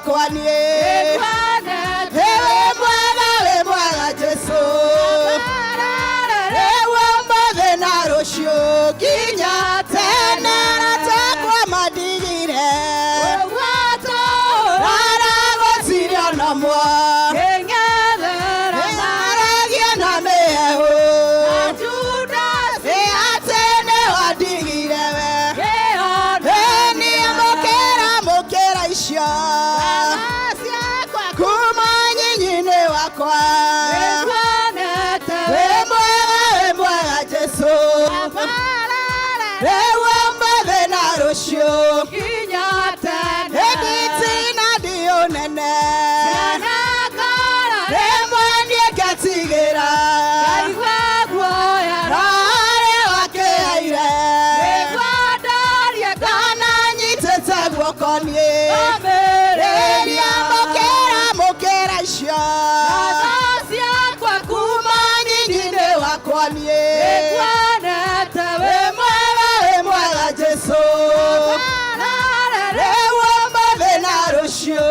wakwa niĩ. Wĩ mwega, wĩ mwega Jesũ, rĩu ũmũthĩ na rũciũ nginya tene. Arata akwa mandigire, rara gũtirĩ ona ũmwe aragia na mĩhehu ĩ atĩ nĩ wandigire we. Ĩ mũkĩra mũkĩra icio kuma nyinyi-inĩ wakwa. Wĩ mwega, wĩ mwega Jesũ, rĩu ũmũthĩ na rũciũ. Ĩnditi na ndiũ nene, rĩmwe niĩ ngatigĩra na harĩa wakĩaire ndananyitĩte guoko niĩ. Rĩrĩa mũkĩra mũkĩra icio kuma nyinyi-inĩ wakwa niĩ. Wĩ mwega, wĩ mwega Jesũ, rĩu ũmũthĩ na rũciũ.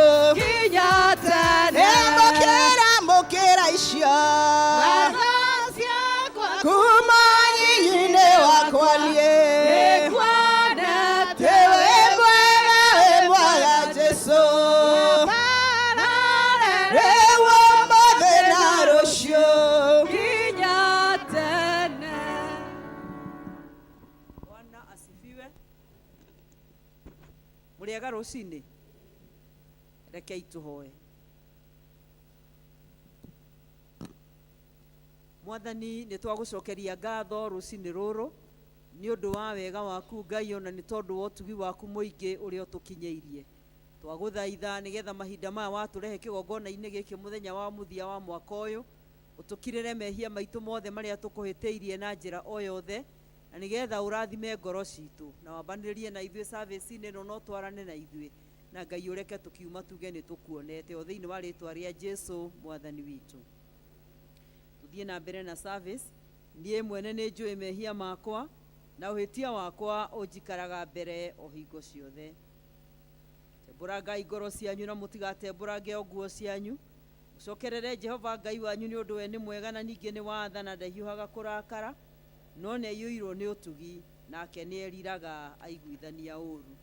Nĩ mũkĩra mũkĩra icio kuma nyinyi-inĩ wakwa niĩ. Wĩ mwega, wĩ mwega Jesũ, rĩu ũmũthĩ na rũciũ. Bwana asifiwe. Mũrĩega rũcinĩ, rekei tũhoe. Mwathani, nĩ twagũcokeria ngatho rũcinĩ rũrũ nĩ ũndũ wa wega waku Ngai, ona nĩ tondũ wa ũtugi waku mũingĩ ũrĩa ũtũkinyĩirie. Twagũthaitha nĩgetha mahinda maya watũrehe kĩgongona-inĩ gĩkĩ mũthenya wa mũthia wa mwaka ũyũ, ũtũkirĩre mehia maitũ mothe marĩa tũkũhĩtĩirie na njĩra o yothe, na nĩgetha ũrathime ngoro citũ na wambanĩrĩrie na ithuĩ service-inĩ ĩno, no twarane na ithuĩ na Ngai, ũreke tũkiuma tuge nĩ tũkuonete, o thĩinĩ wa rĩtwa rĩa Jesu Mwathani witũ. Tũthiĩ na mbere na service. Niĩ mwene nĩ njũĩ mehia makwa, na ũhĩtia wakwa ũnjikaraga mbere o hingo ciothe. Tembũrangai ngoro cianyu na mũtigatembũrange o nguo cianyu. Mũcokerere Jehova Ngai wanyu, nĩ ũndũ we nĩ mwega na ningĩ nĩ wa tha, na ndahiũhaga kũrakara, no nĩ aiyũirwo nĩ ũtugi, nake nĩ eriraga aiguithania ũũru.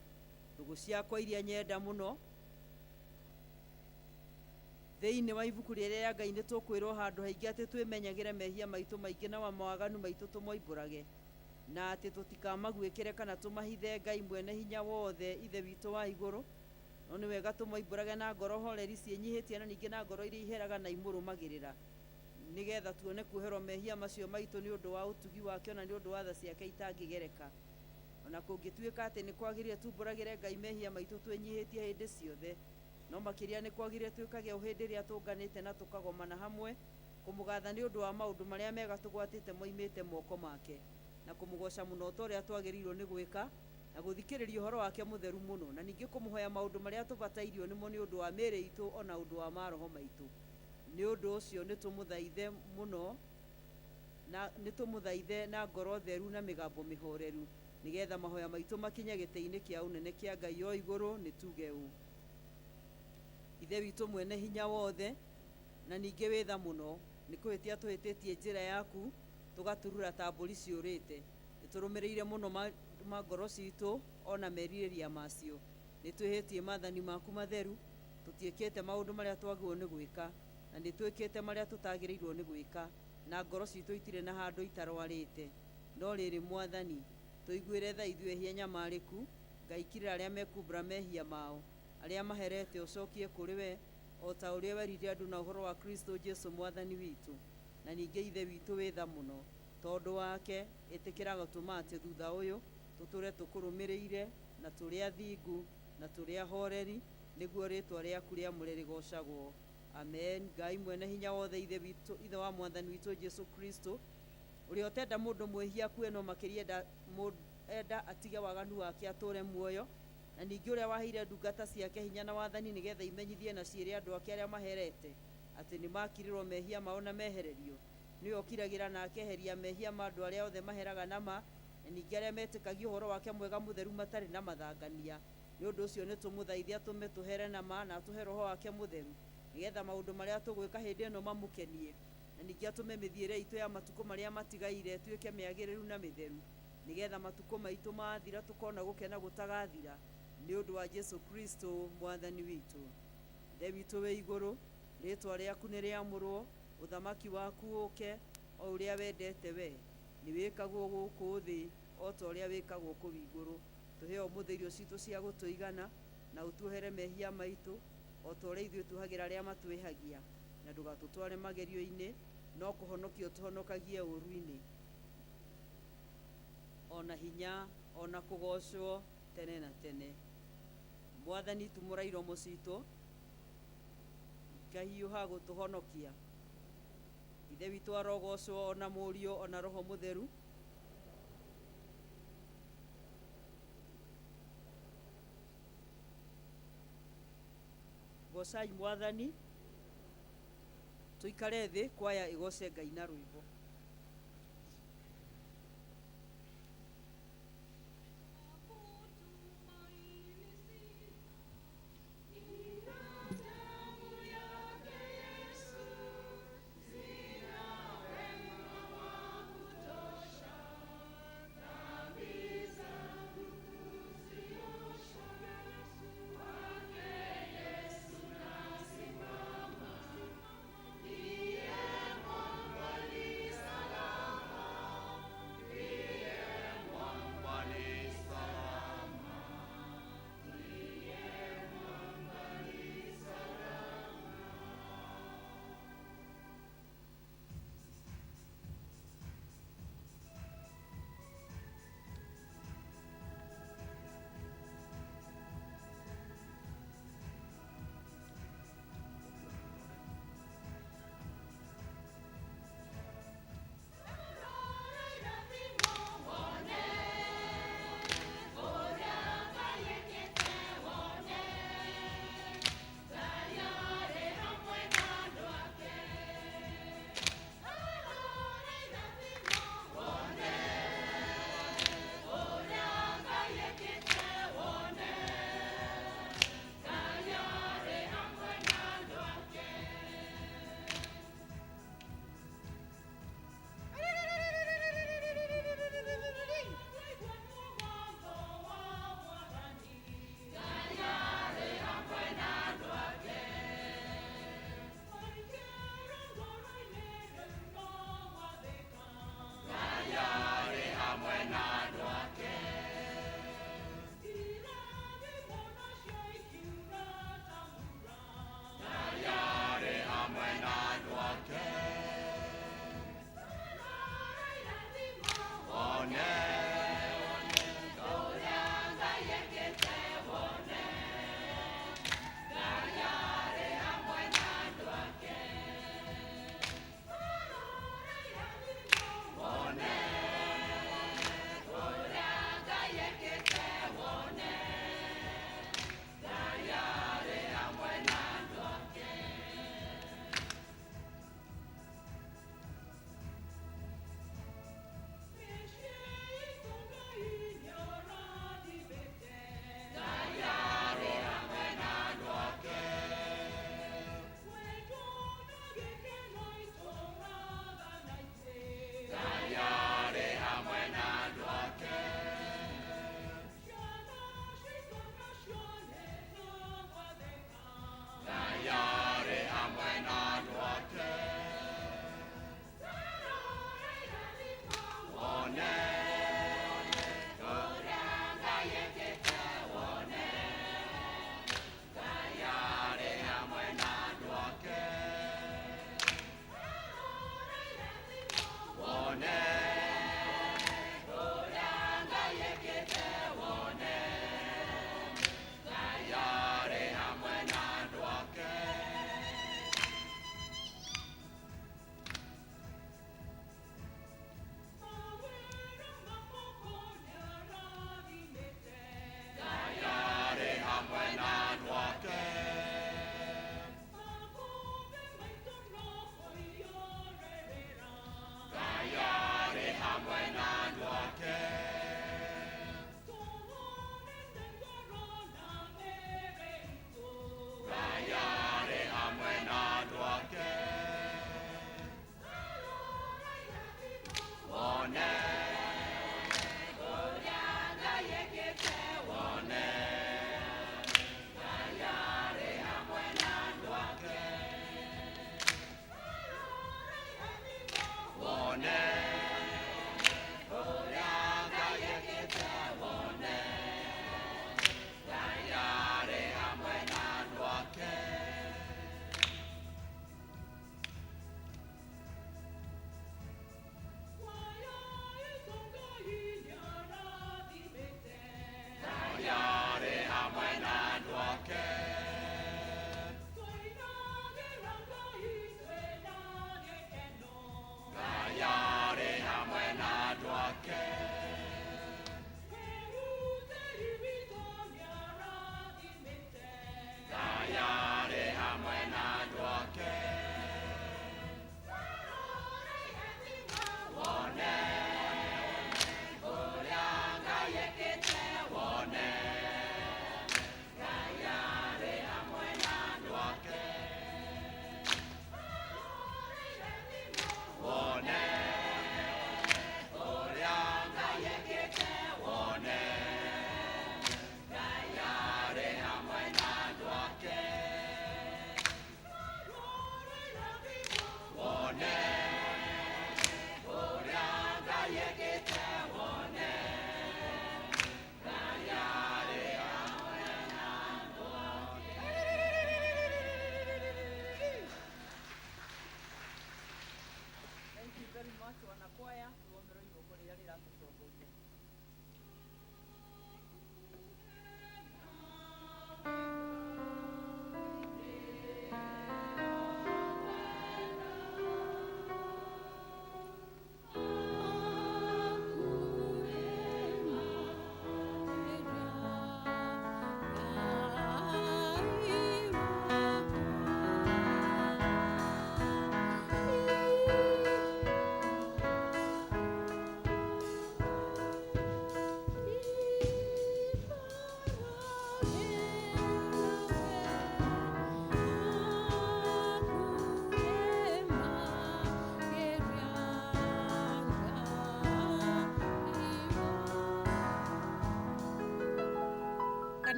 Ndũgũ ciakwa iria nyenda mũno, thĩinĩ wa ibuku rĩrĩa rĩa Ngai nĩ tũkwĩrwo handũ haingĩ atĩ twĩmenyagĩre mehia maitũ maingĩ na mawaganu maitũ tũmoimbũrage, na atĩ tũtikamaguĩkĩre kana tũmahithe Ngai mwene hinya wothe, Ithe witũ wa igũrũ. No nĩ wega tũmoimbũrage na ngoro horeri ciĩnyihĩtie, na ningĩ na ngoro iria iheraga na imũrũmagĩrĩra, nĩgetha tuone kuoherwo mehia macio maitũ nĩ ũndũ wa ũtugi wake, ona nĩ ũndũ wa tha ciake itangĩgereka. Ona kũngĩtuĩka atĩ nĩ kwagĩrĩire tumbũragĩre Ngai mehia maitũ twĩnyihĩtie hĩndĩ ciothe, no makĩria nĩ kwagĩrĩire twĩkage ũũ hĩndĩ ĩrĩa tũnganĩte na tũkagomana hamwe kũmũgatha nĩ ũndũ wa maũndũ marĩa mega tũgwatĩte moimĩte moko make, na kũmũgoca mũno ta ũrĩa twagĩrĩirwo nĩ gwĩka, na gũthikĩrĩria ũhoro wake mũtheru mũno, na ningĩ kũmũhoya maũndũ marĩa tũbatairio nĩmo nĩ ũndũ wa mĩĩrĩ itũ o na ũndũ wa maroho maitũ. Nĩ ũndũ ũcio nĩtũmũthaithe mũno na nĩtũmũthaithe na ngoro theru na mĩgambo mĩhoreru, nĩgetha mahoya maitũ makinye gĩtĩ-inĩ kĩa ũnene kĩa Ngai o igũrũ. Nĩ tuge ũũ: Ithe witũ mwene hinya wothe, na ningĩ wĩ tha mũno, nĩ kũhĩtia tũhĩtĩtie njĩra yaku, tũgaturura ta mbũri ciũrĩte. Nĩ tũrũmĩrĩire mũno ma ngoro citũ o na merirĩria macio. Nĩ twĩhĩtie maathani maku matheru, tũtiĩkĩte maũndũ marĩa twagĩrĩirwo nĩ gwĩka, na nĩ twĩkĩte marĩa tũtagĩrĩirwo nĩ gwĩka, na ngoro citũ itirĩ na handũ itarwarĩte. No rĩrĩ, Mwathani, tũiguĩre tha ithuĩ ehia nyamarĩku. Ngai, kirĩra arĩa mekumbũra mehia mao, arĩa maherete ũcokie kũrĩ we, o ta ũrĩa werire andũ na ũhoro wa Kristo Jesu Mwathani witũ. Na ningĩ Ithe witũ wĩ tha mũno, tondũ wake, ĩtĩkĩra gũtũma atĩ thutha ũyũ tũtũre tũkũrũmĩrĩire, na tũrĩ athingu, na tũrĩ ahoreri, nĩguo rĩĩtwa rĩaku rĩamũre rĩgoocagwo. Amen. Ngai mwene hinya wothe, Ithe witũ, Ithe wa Mwathani witũ Jesu Kristo, ũrĩa ũtenda mũndũ mwĩhia akue, no makĩria enda, enda atige waganu wake atũre muoyo, na ningĩ ũrĩa waheire ndungata ciake hinya na wathani nĩgetha imenyithie na ciĩre andũ ake arĩa maherete atĩ nĩ makirĩrwo mehia mao na mehererio, nĩwe ũkiragĩra na akeheria mehia ma andũ arĩa othe maheraga na ma, na ningĩ arĩa metĩkagia ũhoro wake mwega mũtheru matarĩ na mathangania. Nĩ ũndũ ũcio nĩ tũmũthaithe atũme tũhere na ma na atũhe roho wake mũtheru nĩgetha maũndũ marĩa tũgwĩka hĩndĩ ĩno mamũkenie, na ningĩ atũme mĩthiĩre itũ ya matukũ marĩa matigaire ĩtuĩke mĩagĩrĩru na mĩtheru, nĩgetha matukũ maitũ mathira tũkona gũkena gũtagathira, nĩ ũndũ wa Jesu Kristo mwathani witũ. Ithe witũ wĩ igũrũ, rĩtwa rĩaku nĩ rĩamũrwo, ũthamaki waku ũke, o ũrĩa wendete we nĩ wĩkagwo gũkũ thĩ o ta ũrĩa wĩkagwo kũu igũrũ. Tũhe ũmũthĩ irio citũ cia gũtũigana, na ũtuohere mehia maitũ o ta ũrĩa ithuĩ tuohagĩra arĩa matwĩhagia, na ndũgatũtware magerio-inĩ, no kũhonokia ũtũhonokagie ũũru-inĩ. Ona hinya ona kũgocwo tene na tene. Mwathani tumũra iromo citũ ikahiũha gũtũhonokia. Ithe witũ arogocwo ona Mũriũ ona Roho Mũtheru. Gocai Mwathani. Tũikare thĩ, kwaya ĩgoce Ngai na rwĩmbo.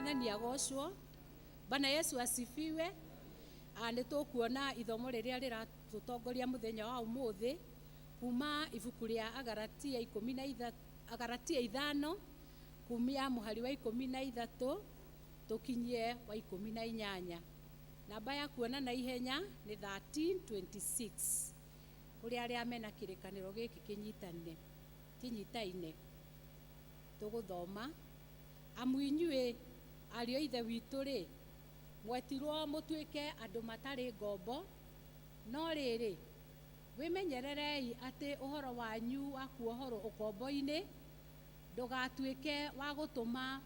Mwathani agocwo. Bwana Yesu asifiwe. Nĩ tũkuona ithomo rĩrĩa rĩratũtongoria mũthenya wa ũmũthĩ kuma ibuku rĩa Agalatia ikũmi na ithatũ, Agalatia ithano kumia mũhari wa 13 tũkinyie wa 18. Namba ya kuona na ihenya nĩ 1326 kũrĩ arĩa mena kĩrĩkanĩro gĩkĩ kĩnyitaine. Tũgũthoma amu inyuĩ ariũ a ithe witũ rĩ, mwetirwo mũtuĩke andũ matarĩ ngombo, no rĩrĩ wĩmenyererei atĩ ũhoro wanyu wa kuohorwo ũkombo-inĩ ndũgatuĩke wa gũtũma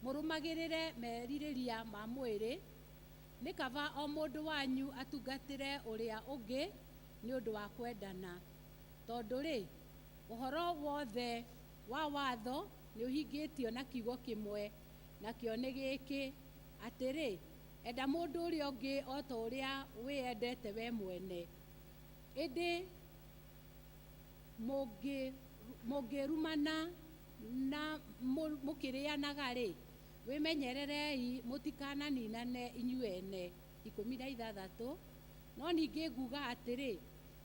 mũrũmagĩrĩre merirĩria ma mwĩrĩ. Nĩ kaba o mũndũ wanyu atungatĩre ũrĩa ũngĩ nĩ ũndũ wa kwendana, tondũ rĩ ũhoro wothe wa watho nĩ ũhingĩtio na kiugo kĩmwe, nakĩo nĩ gĩkĩ, atĩrĩ, enda mũndũ ũrĩa ũngĩ o ta ũrĩa wĩyendete we mwene. Ĩndĩ mũngĩrumana na mũkĩrĩanaga rĩ, wĩmenyererei mũtikananinane inyuĩ ene. 16. No ningĩ nguga atĩrĩ,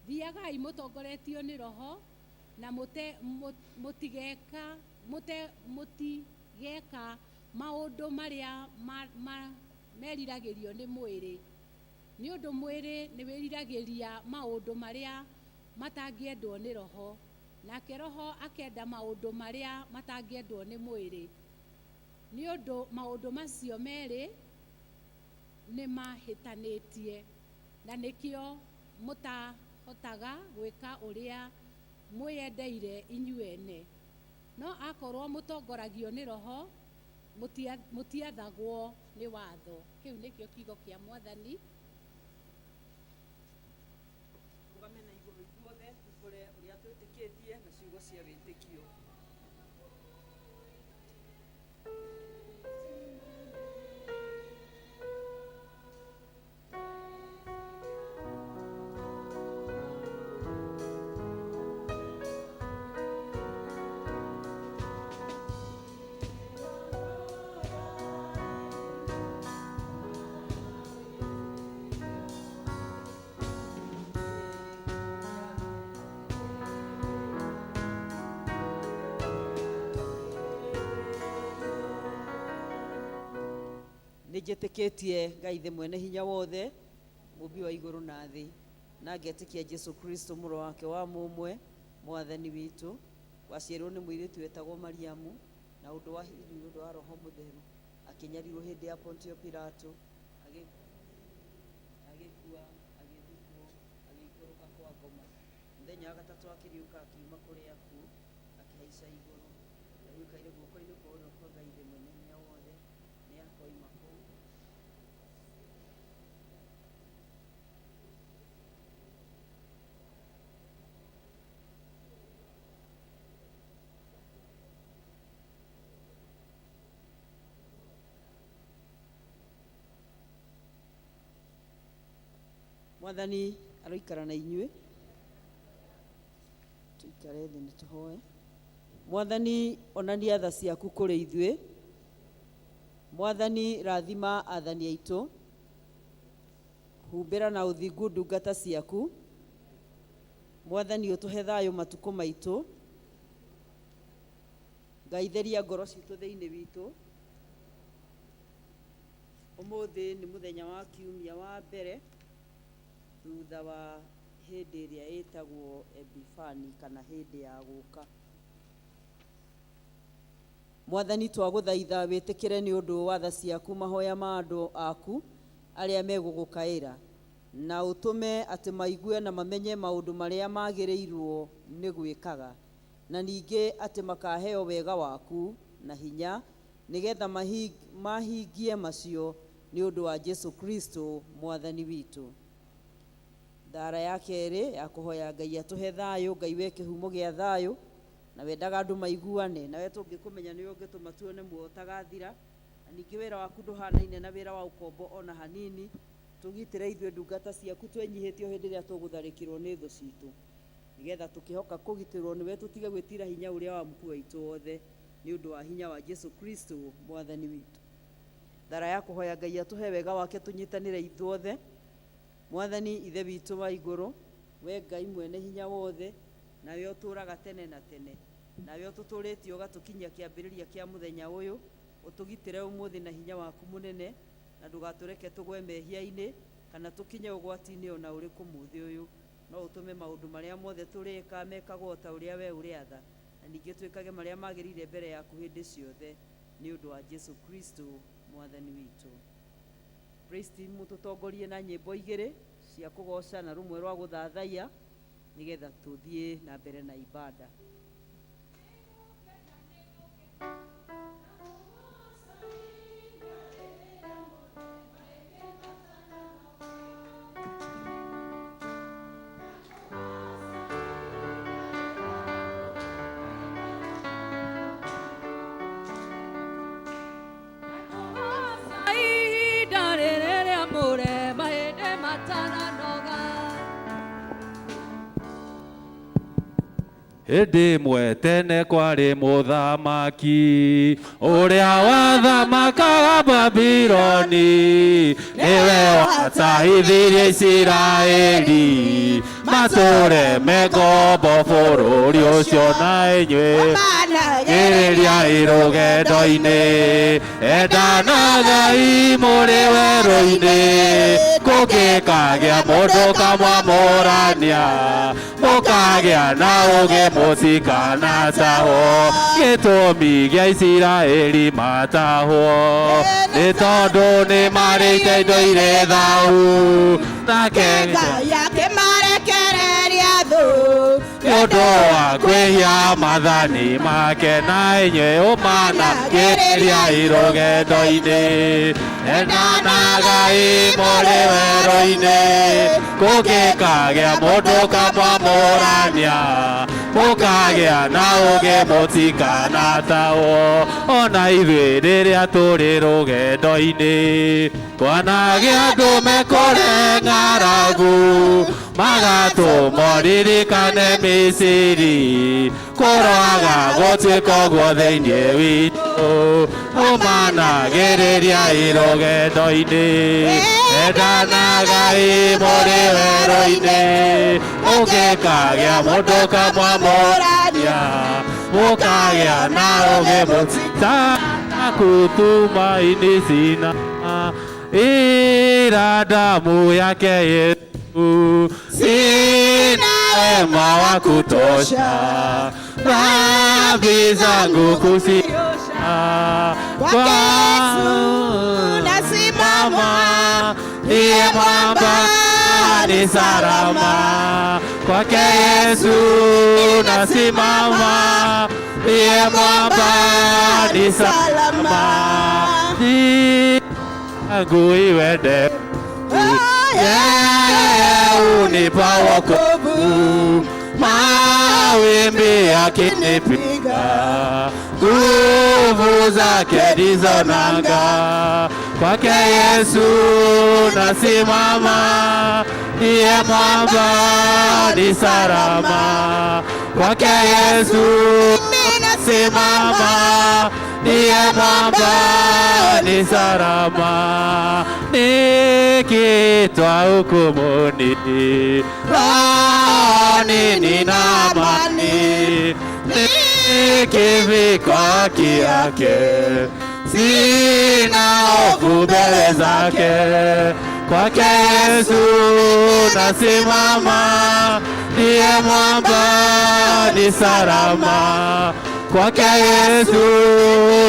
thiagai mũtongoretio nĩ Roho, na mũtigeka maũndũ marĩa meriragĩrio nĩ mwĩrĩ. Nĩ ũndũ mwĩrĩ nĩ wĩriragĩria maũndũ marĩa matangĩendwo nĩ Roho, nake Roho akenda maũndũ marĩa matangĩendwo nĩ mwĩrĩ. Nĩ ũndũ maũndũ macio merĩ nĩ mahĩtanĩtie, na nĩkĩo mũtahotaga gwĩka ũrĩa mwĩyendeire inyuĩ ene. No akorwo mũtongoragio nĩ Roho, mũtiathagwo nĩ watho. Kĩu nĩkĩo kiugo kĩa Mwathani. Tũrũgame na igũrũ ithuothe tumbũre ũrĩa twĩtĩkĩtie na ciugo cia wĩtĩkio. Nĩnjĩtĩkĩtie Ngai ithe mwene hinya wothe, mũmbi wa igũrũ na thĩ, na ngetĩkia Jesũ Kristo mũrũ wake wa mũmwe, Mwathani witũ, waciarirwo nĩ mũirĩtu wetagwo Mariamu, na ũndũ wa hinya nĩ ũndũ wa Roho Mũtheru, akĩnyarirwo hĩndĩ ya Pontio Pilato, agĩkua, agĩthikwo, agĩikũrũka kwa ngoma. Mũthenya wa gatatũ akĩriũka akiuma kũrĩ akuũ, akĩhaica igũrũ, na rĩu aikaire guoko-inĩ kwa ũrĩo kwa Ngai ithe mwene hinya wothe, nĩ akoima kũu. Mwathani aroikara na inyuĩ. Tũikare thĩ nĩ tũhoe. Mwathani onania tha ciaku kũrĩ ithuĩ. Mwathani rathima athani aitũ. Humbĩra na ũthingu ndungata ciaku. Mwathani ũtũhe thayũ matukũ maitũ. Ngai theria ngoro citũ thĩinĩ witũ. Ũmũthĩ nĩ mũthenya wa kiumia wa mbere thutha wa hĩndĩ ĩrĩa ĩtagwo Epifani kana hĩndĩ ya gũka. Mwathani twagũthaitha wĩtĩkĩre nĩ ũndũ wa tha ciaku mahoya ma andũ aku arĩa megũgũkaĩra, na ũtũme atĩ maigue na mamenye maũndũ marĩa magĩrĩirwo nĩ gwĩkaga, na ningĩ atĩ makaheo wega waku na hinya nĩgetha mahingie macio nĩ ũndũ wa Jesũ Kristo Mwathani witũ. Thara ya kerĩ ya kũhoya Ngai atũhe thayũ, Ngai we kĩhumo gĩa thayũ, na wendaga andũ maiguane, nawe tũngĩkũmenya nĩwe ũngĩtũma tuone muoyo ũtagathira, na ningĩ wĩra waku ndũhanaine na wĩra wa ũkombo ona hanini. Tũgitĩre ithuĩ ndungata ciaku twenyihĩtie o hĩndĩ ĩrĩa tũgũtharĩkĩrwo nĩ thũ citũ, nĩgetha tũkĩhoka kũgitĩrwo nĩwe tũtige gwĩtira hinya ũrĩa wa muku waitũ wothe. Nĩ ũndũ wa hinya wa Jesu Kristo mwathani witũ. Thara ya kũhoya Ngai atũhe wega wake tũnyitanĩre ithuothe. Mwathani Ithe witũ wa igũrũ, we Ngai mwene hinya wothe, nawe ũtũũraga tene na tene, nawe ũtũtũũrĩtie ũgatũkinyia kĩambĩrĩria kĩa mũthenya ũyũ, ũtũgitĩre ũmũthĩ na hinya waku mũnene, na ndũgatũreke tũgwe mehia-inĩ kana tũkinye ũgwati-inĩ ona ũrĩkũ mũthĩ ũyũ. No ũtũme maũndũ marĩa mothe tũrĩka mekagwo o ta ũrĩa we ũrĩatha, na ningĩ twĩkage marĩa magĩrĩire mbere yaku hĩndĩ ciothe, nĩ ũndũ wa Jesu Kristo mwathani witũ. Praise team, mũtũtongorie na nyĩmbo igĩrĩ cia kũgoca na rũmwe rwa gũthathaiya nĩgetha tũthiĩ na mbere na ibada. Ihinda rĩrĩ rĩamũre mahĩndĩ matananoga. Hĩndĩ ĩmwe tene kwarĩ mũthamaki ũrĩa wathamakaga Babiloni, nĩwe watahithirie Isiraeli matũre me ngombo bũrũri ũcio. Na inyuĩ gĩrĩriai rũgendo-inĩ, endanagai mũrĩ werũ-inĩ, kũngĩkagĩa mũndũ kamwamũrania, mũkagĩa na ũgĩ mũtikanatahwo. Gĩtũmi gĩa Isiraeli matahwo nĩ tondũ nĩ marĩte indo irĩ thahu, nake Ngai akĩmarekereria thũ nĩ ũndũ wa kwĩhia mathani make. Na inyuĩ ũmanagĩrĩriai rũgendo-inĩ, endanagai mũrĩ werũ-inĩ, kũngĩkagĩa mũndũ kamwamũrania, mũkagĩa na ũgĩ mũtikanatahwo. Ona ithuĩ rĩrĩa tũrĩ rũgendo-inĩ, twanagĩa andũ mekũre ng'aragu, magatũma ririkane Misiri, kũroaga gũtuĩka ũguo thĩinĩ witũ. Ũmanagĩrĩriai rũgendo-inĩ, endanagai mũrĩ werũ-inĩ, ũngĩkagĩa mũndũ kamwamũrania, mũkagĩa na ũgĩ mũtitakutumaini sina, ila damu yake Yesu. Sina wema wa kutosha, dhambi zangu kuziosha, Kwake Yesu nasimama, ndiye mwamba ni salama. Kwake Yesu nasimama, ndiye mwamba ni salama. Yangu iwe ndefu, yeye hunipa wokovu, mawimbi yakinipiga, nguvu zake ndizo nanga. Kwake Yesu nasimama, ndiye mwamba ni salama. Kwake Yesu nasimama, ndiye mwamba ni salama. Nikitwa hukumuni, rohoni nina amani, nikivikwa haki yake, sina hofu mbele zake. Kwake Yesu nasimama, ndiye mwamba ni salama. Kwake Yesu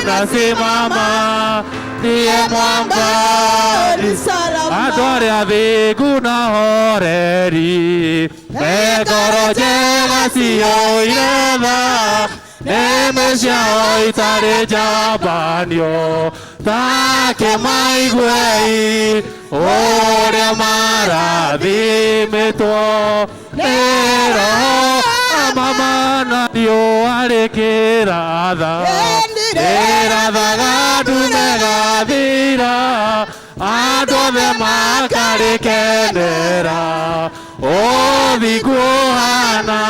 nasimama, ndiye mwamba ni salama. Andũ arĩa athingu na horeri, me ngoro njega ciyũire tha, nĩmĩ ciao itarĩ njambanio, takĩmaiguei ũrĩa marathimĩtwo nĩ Roho amamana riũa rĩkĩratha, rĩrathaga ndume gathira, andũ othe makarĩkenera, ũthingu ũhana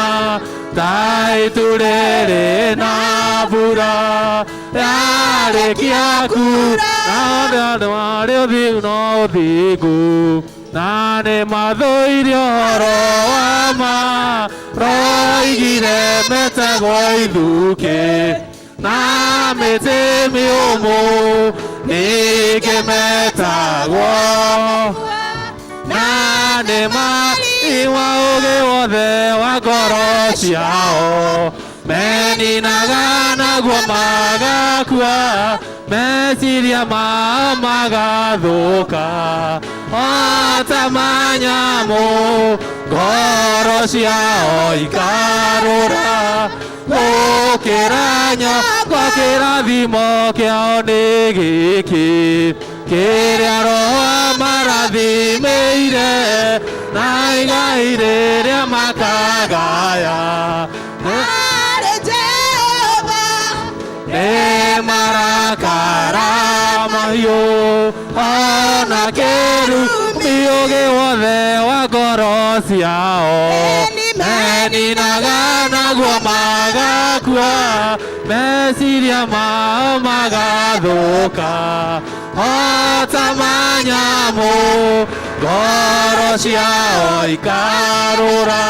Ta itu rĩrĩ na mbura yarĩkia kuura, na andũ marĩ ũthingu no ũthingu, na nĩ mathũire ũhoro wa ma, roigire metagwo ithukĩ na mĩtĩ mĩũmũ ningĩ metagwo, na nĩ mariwa ũgĩ wothe wa ngoro ciao, meninaga naguo magakua, meciria mao magathũka o ta manyamũ, ngoro ciao ikarũra gũkĩra nyoko. Kĩrathimo kĩao nĩ gĩkĩ kĩrĩa Roho amarathimĩire, na igai rĩrĩa makagaya Harĩ Jehova nĩ marakara mahiũ ona kĩrumi ũgĩ wothe wa ngoro ciao, meninaga naguo magakua, meciria mao magathũka o ta manyamũ, ngoro ciao ikarũra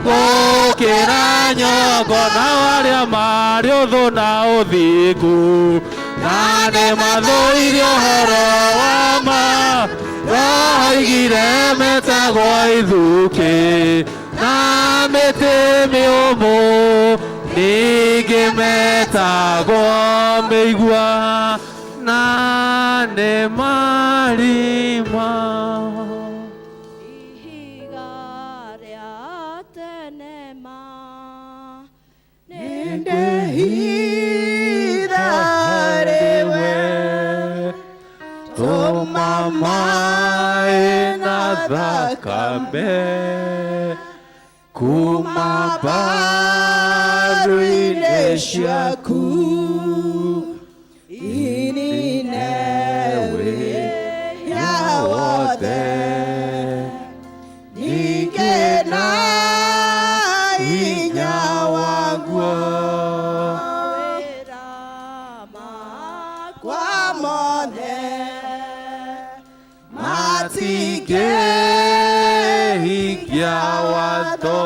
gũkĩra nyongo, nao arĩa marĩ ũthũ na ũthingu, na nĩ mathũire ũhoro wa ma, roigire metagwo ithukĩ na mĩtĩ mĩũmũ ningĩ metagwo mĩigua, na nĩ marima. Ihiga rĩa tene ma Ndehitha rĩwe Tũma maĩ na thakame kuma mbaru-inĩ ciaku, inine wĩya wothe, ningĩ na hinya waguo wĩra makwa kwa mothe matingĩhingia watho,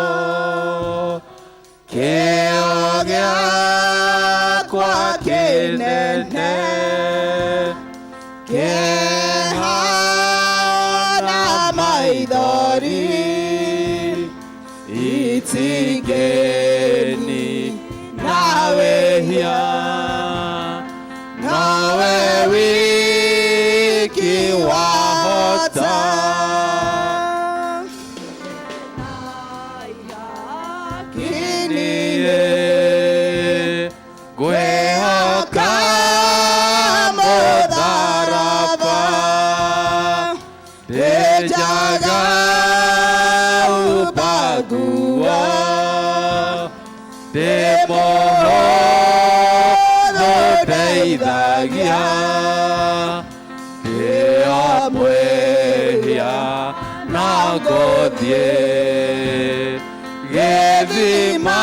kĩo gĩakwa kĩnene kĩeha na maithori itingĩni na wĩhia, nowe wiki wahota. Niĩ ngwĩhoka mũtharaba, ndĩnjaga ũbaguo, ndĩ mũhũthũ ndeithagia, ndĩ o mwĩhia no ngũthiĩ gĩthima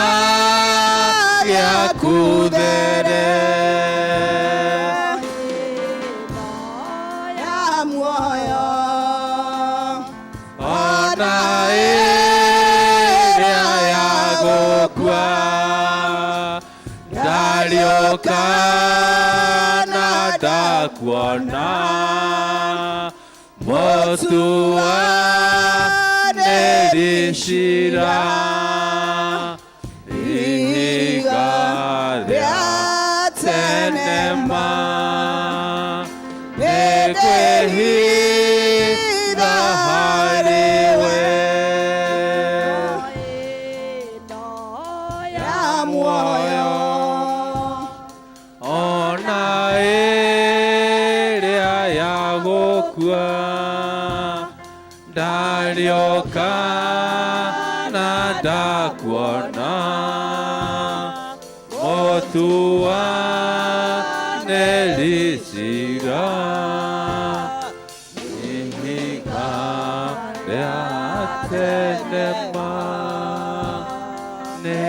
gĩaku there. Ya muoyo Ona ĩrĩa ya gũkua ndariũka na ndakuona, mũtuanĩri cira ihiga rĩa tene ma nĩ kwĩhitha harĩ we. Ya muoyo Ona ĩrĩa ya gũkua ndarĩoka na ndakuona, mũtuanĩri cira ihiga rĩa tene ma nĩ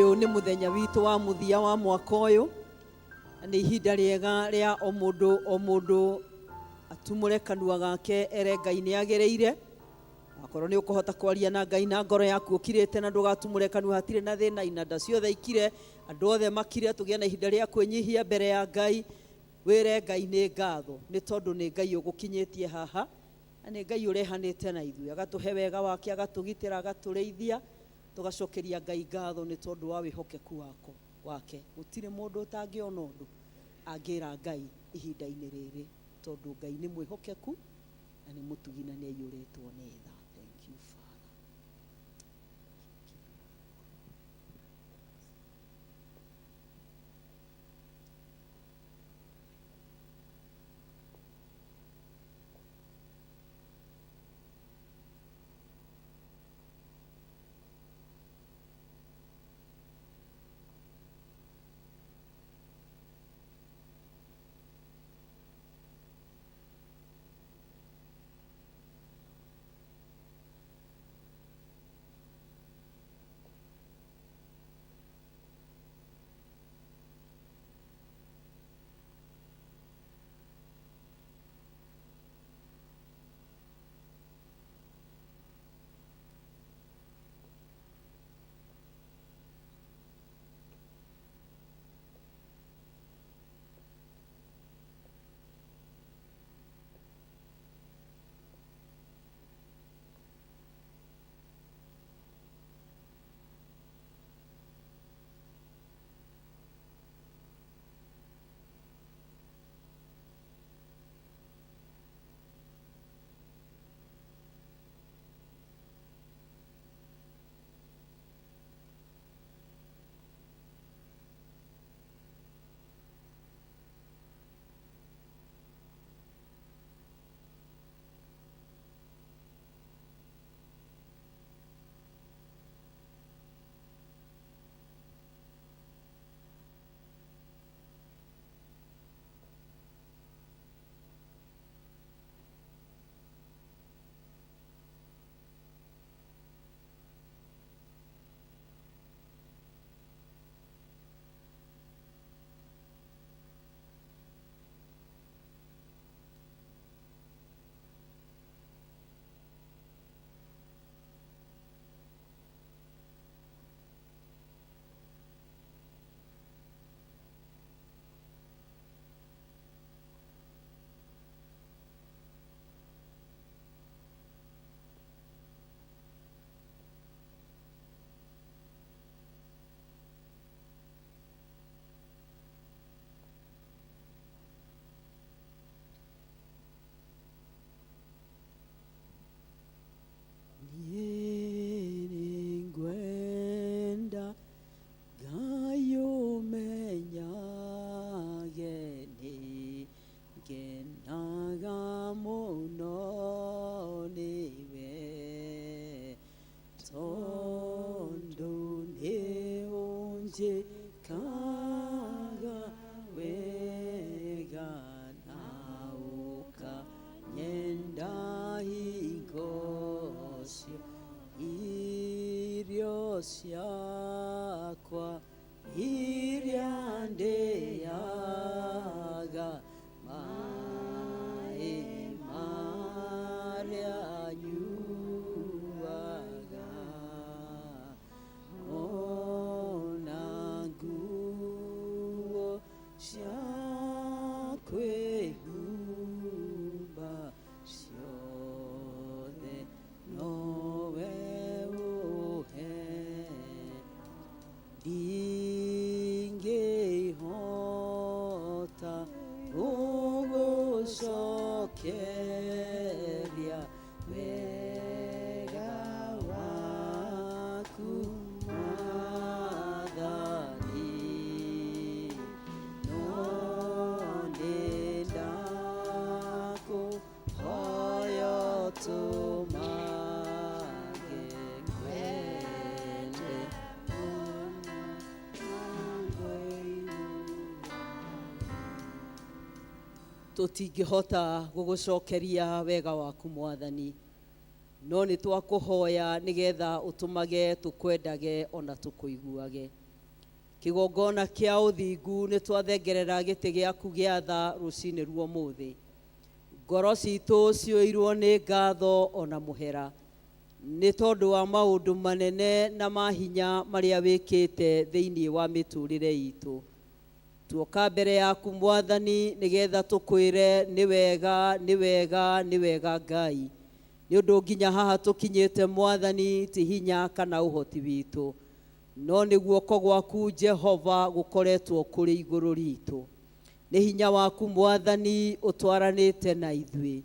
Ũyũ nĩ mũthenya witũ wa mũthia wa mwaka ũyũ, na nĩ ihinda rĩega rĩa o mũndũ o mũndũ atumũre kanua gake ere Ngai nĩ agĩrĩire. Akorwo nĩ ũkũhota kwaria na Ngai na ngoro yaku ũkirĩte na ndũgatumũre kanua, hatirĩ na thĩna, inanda ciothe ikire, andũ othe makire, tũgĩe na ihinda rĩa kwĩnyihia mbere ya Ngai, wĩre Ngai nĩ ngatho nĩ tondũ nĩ Ngai ũgũkinyĩtie haha, na nĩ Ngai ũrehanĩte na ithuĩ, agatũhe wega wake, agatũgitĩra, agatũrĩithia, tũgacokeria Ngai ngatho nĩ tondũ wa wĩhokeku wako wake. Gũtirĩ mũndũ ũtangĩona ũndũ angĩra Ngai ihinda-inĩ rĩrĩ, tondũ Ngai nĩ mwĩhokeku na nĩ mũtugi na nĩ aiyũrĩtwo nĩ tha. Thank you, Father. Niĩ nĩngwenda Ngai ũmenyage nĩ ngenaga mũno nĩwe, tondũ nĩ ũnjĩkaga wega na ũkanyenda hingo cio, irio ciakwa iria ndĩaga, maĩ marĩa nyuaga, ona nguo cia kwĩhumba ciothe nowe ũhe. Ndingĩhota gũgũcokeria wega waku Mwathani, no nĩ ndakũhoya ũtũmage ngwende. Tũtingĩhota gũgũcokeria wega waku Mwathani, no nĩ twakũhoya nĩgetha ũtũmage tũkwendage ona tũkũiguage. Kĩgongona kĩa ũthingu nĩ twathengerera gĩtĩ gĩaku gĩa tha rũcinĩ rwa ũmũthĩ. Ngoro citũ ciyũirwo nĩ ngatho ona mũhera nĩ tondũ wa maũndũ manene na mahinya marĩa wĩkĩte thĩinĩ wa mĩtũrĩre itũ. Tuoka mbere yaku Mwathani nĩgetha tũkwĩre nĩ wega, nĩ wega, nĩ wega Ngai. Nĩ ũndũ nginya haha tũkinyĩte Mwathani ti hinya kana ũhoti witũ, no nĩ guoko gwaku Jehova gũkoretwo kũrĩ igũrũ ritũ. Nĩ hinya waku Mwathani ũtwaranĩte na ithuĩ,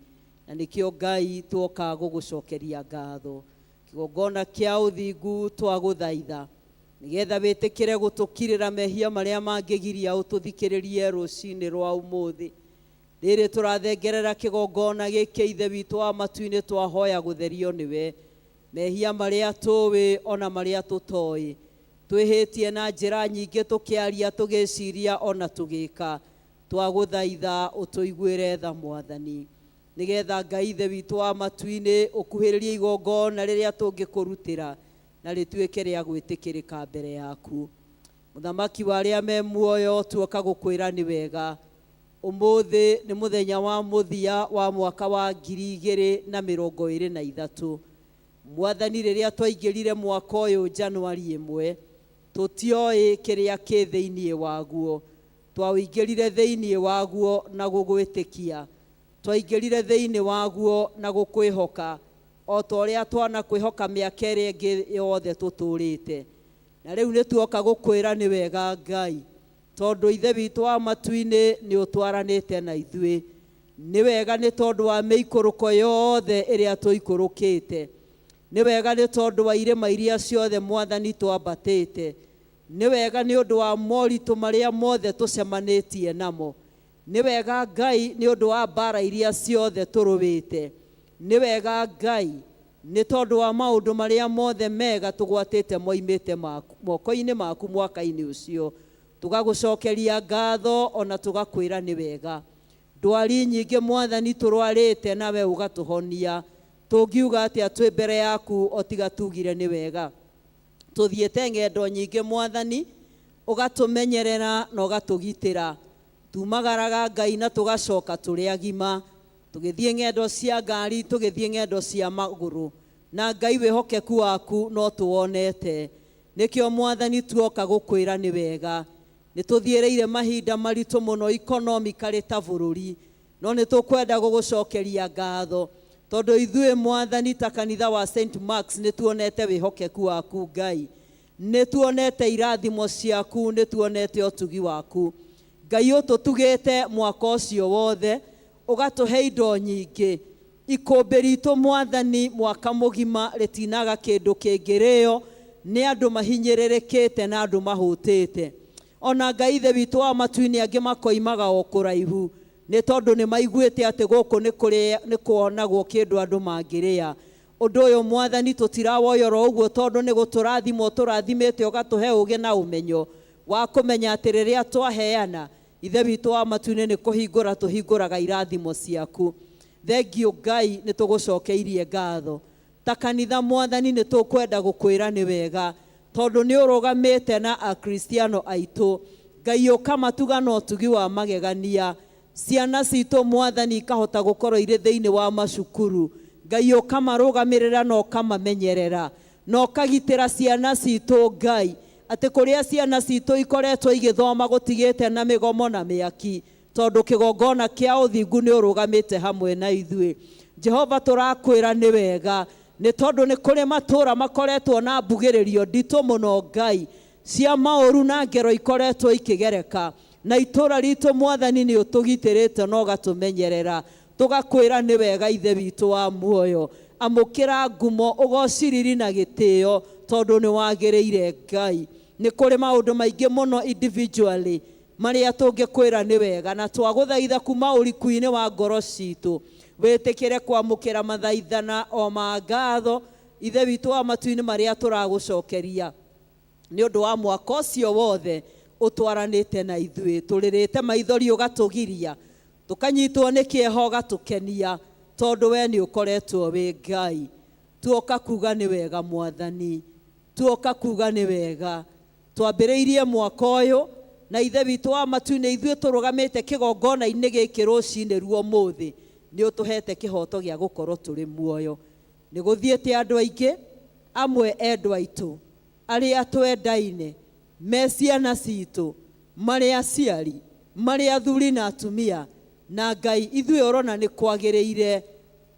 na nĩkĩo Ngai tuoka gũgũcokeria ngatho. Kĩgongona kĩa ũthingu twagũthaitha nĩgetha wĩtĩkĩre gũtũkirĩra mehia marĩa mangĩgiria ũtũthikĩrĩrie rũcinĩ rwa ũmũthĩ. Rĩrĩ tũrathengerera kĩgongona gĩkĩ Ithe witũ wa matu-inĩ twahoya gũtherio nĩwe. Mehia marĩa tũĩ ona marĩa tũtoĩ, twĩhĩtie na njĩra nyingĩ tũkĩaria, tũgĩciria ona tũgĩka, twagũthaitha ũtũiguĩre tha Mwathani, nĩgetha Ngai Ithe witũ wa matu-inĩ ũkuhĩrĩrie igongona rĩrĩa tũngĩkũrutĩra na rĩtuĩke rĩa gwĩtĩkĩrĩka mbere yaku. Mũthamaki wa arĩa me muoyo, tuoka gũkwĩra nĩ wega. Ũmũthĩ nĩ mũthenya wa mũthia wa mwaka wa 2023. Mwathani, rĩrĩa twaingĩrire mwaka ũyũ Januari 1, tũtioĩ kĩrĩa kĩ thĩinĩ waguo. Twaũingĩrire thĩinĩ waguo na gũgwĩtĩkia, twaingĩrire thĩinĩ waguo na gũkwĩhoka o ta ũrĩa twanakwĩhoka mĩaka ĩrĩa ĩngĩ yothe tũtũrĩte. Na rĩu nĩ tuoka gũkwĩra nĩ wega Ngai, tondũ Ithe witũ wa matu-inĩ nĩ ũtwaranĩte na ithuĩ. Nĩ wega nĩ tondũ wa mĩikũrũko yothe ĩrĩa tũikũrũkĩte. Nĩ wega nĩ tondũ wa irĩma iria ciothe Mwathani twambatĩte. Nĩ wega nĩ ũndũ wa moritũ marĩa mothe tũcemanĩtie namo. Nĩ wega Ngai nĩ ũndũ wa mbara iria ciothe tũrũĩte. Nĩ wega Ngai nĩ tondũ wa maũndũ marĩa mothe mega tũgwatĩte moimĩte moko-inĩ maku mwaka-inĩ ũcio. Tũgagũcokeria ngatho ona tũgakwĩra nĩ wega. Ndwari nyingĩ Mwathani tũrwarĩte nawe ũgatũhonia. Tũngiuga atĩa twĩ mbere yaku o tiga tugire nĩ wega. Tũthiĩte ng'endo nyingĩ Mwathani, ũgatũmenyerera na ũgatũgitĩra. Tumagaraga Ngai na tũgacoka tũrĩ agima. Tũgĩthiĩ ng'endo cia ngari, tũgĩthiĩ ng'endo cia magũrũ, na Ngai wĩhokeku waku no tũwonete. Nĩkĩo Mwathani tuoka gũkwĩra nĩ wega. Nĩ tũthiĩrĩire mahinda maritũ mũno economically ta bũrũri, no nĩ tũkwenda gũgũcokeria ngatho tondũ ithuĩ Mwathani ta kanitha wa St. Marks nĩ tuonete wĩhokeku waku Ngai, nĩ tuonete irathimo ciaku, nĩ tuonete ũtugi waku Ngai. Ũtũtugĩte mwaka ũcio wothe, ũgatũhe indo nyingĩ. Ikũmbĩ ritũ Mwathani mwaka mũgima rĩtinaga kĩndũ kĩngĩrĩo nĩ andũ mahinyĩrĩrĩkĩte na andũ mahũtĩte. Ona Ngai Ithe witũ wa matu-inĩ, angĩ makoimaga o kũraihu nĩ tondũ nĩ maiguĩte atĩ gũkũ nĩ kuonagwo kĩndũ andũ mangĩrĩa. Ũndũ ũyũ Mwathani tũtirawoyora ũguo, tondũ nĩ gũtũrathimwo tũrathimĩte, ũgatũhe ũgĩ na ũmenyo wa kũmenya atĩ rĩrĩa twaheana, Ithe witũ wa matu-inĩ, nĩ kũhingũra tũhingũraga irathimo ciaku. Thengiũ Ngai, nĩ tũgũcokeirie ngatho ta kanitha. Mwathani, nĩ tũkwenda gũkwĩra nĩ wega tondũ nĩ ũrũgamĩte na Akristiano aitũ Ngai, ũkamatuga na ũtugi wa magegania. Ciana citũ Mwathani ikahota gũkorwo irĩ thĩinĩ wa macukuru, Ngai ũkamarũgamĩrĩra na ũkamamenyerera na ũkagitĩra ciana citũ Ngai, atĩ kũrĩa ciana citũ ikoretwo igĩthoma gũtigĩte na mĩgomo na mĩaki, tondũ kĩgongona kĩa ũthingu nĩ ũrũgamĩte hamwe na ithuĩ. Jehova, tũrakwĩra nĩ wega nĩ tondũ nĩ kũrĩ matũũra makoretwo na mbugĩrĩrio nditũ mũno Ngai, cia maũru na ngero ikoretwo ikĩgereka na itũũra ritũ. Mwathani, nĩ ũtũgitĩrĩte na ũgatũmenyerera. Tũgakwĩra nĩ wega. Ithe witũ wa muoyo, amũkĩra ngumo, ũgociriri na gĩtĩo, tondũ nĩ wagĩrĩire Ngai. Nĩ kũrĩ maũndũ maingĩ mũno individually marĩa tũngĩkwĩra nĩ wega, na twagũthaitha kuma ũriku-inĩ wa ngoro citũ wĩtĩkĩre kwamũkĩra mathaithana o ma ngatho, Ithe witũ wa matu-inĩ, marĩa tũragũcokeria nĩ ũndũ wa mwaka ũcio wothe ũtwaranĩte na ithuĩ. Tũrĩrĩte maithori ũgatũgiria, tũkanyitwo nĩ kĩeha ũgatũkenia, tondũ we nĩ ũkoretwo wĩ Ngai. Tuoka kuga nĩ wega Mwathani, tuoka kuga nĩ wega. Twambĩrĩirie mwaka ũyũ na Ithe witũ wa matu-inĩ, ithuĩ tũrũgamĩte kĩgongona-inĩ gĩkĩ rũcinĩ ruo ũmũthĩ, nĩ ũtũhete kĩhoto gĩa gũkorwo tũrĩ muoyo. Nĩ gũthiĩte andũ aingĩ, amwe endwa aitũ arĩa twendaine, me ciana citũ, marĩ aciari, marĩ athuri na atumia, na Ngai ithuĩ ũrona nĩ kwagĩrĩire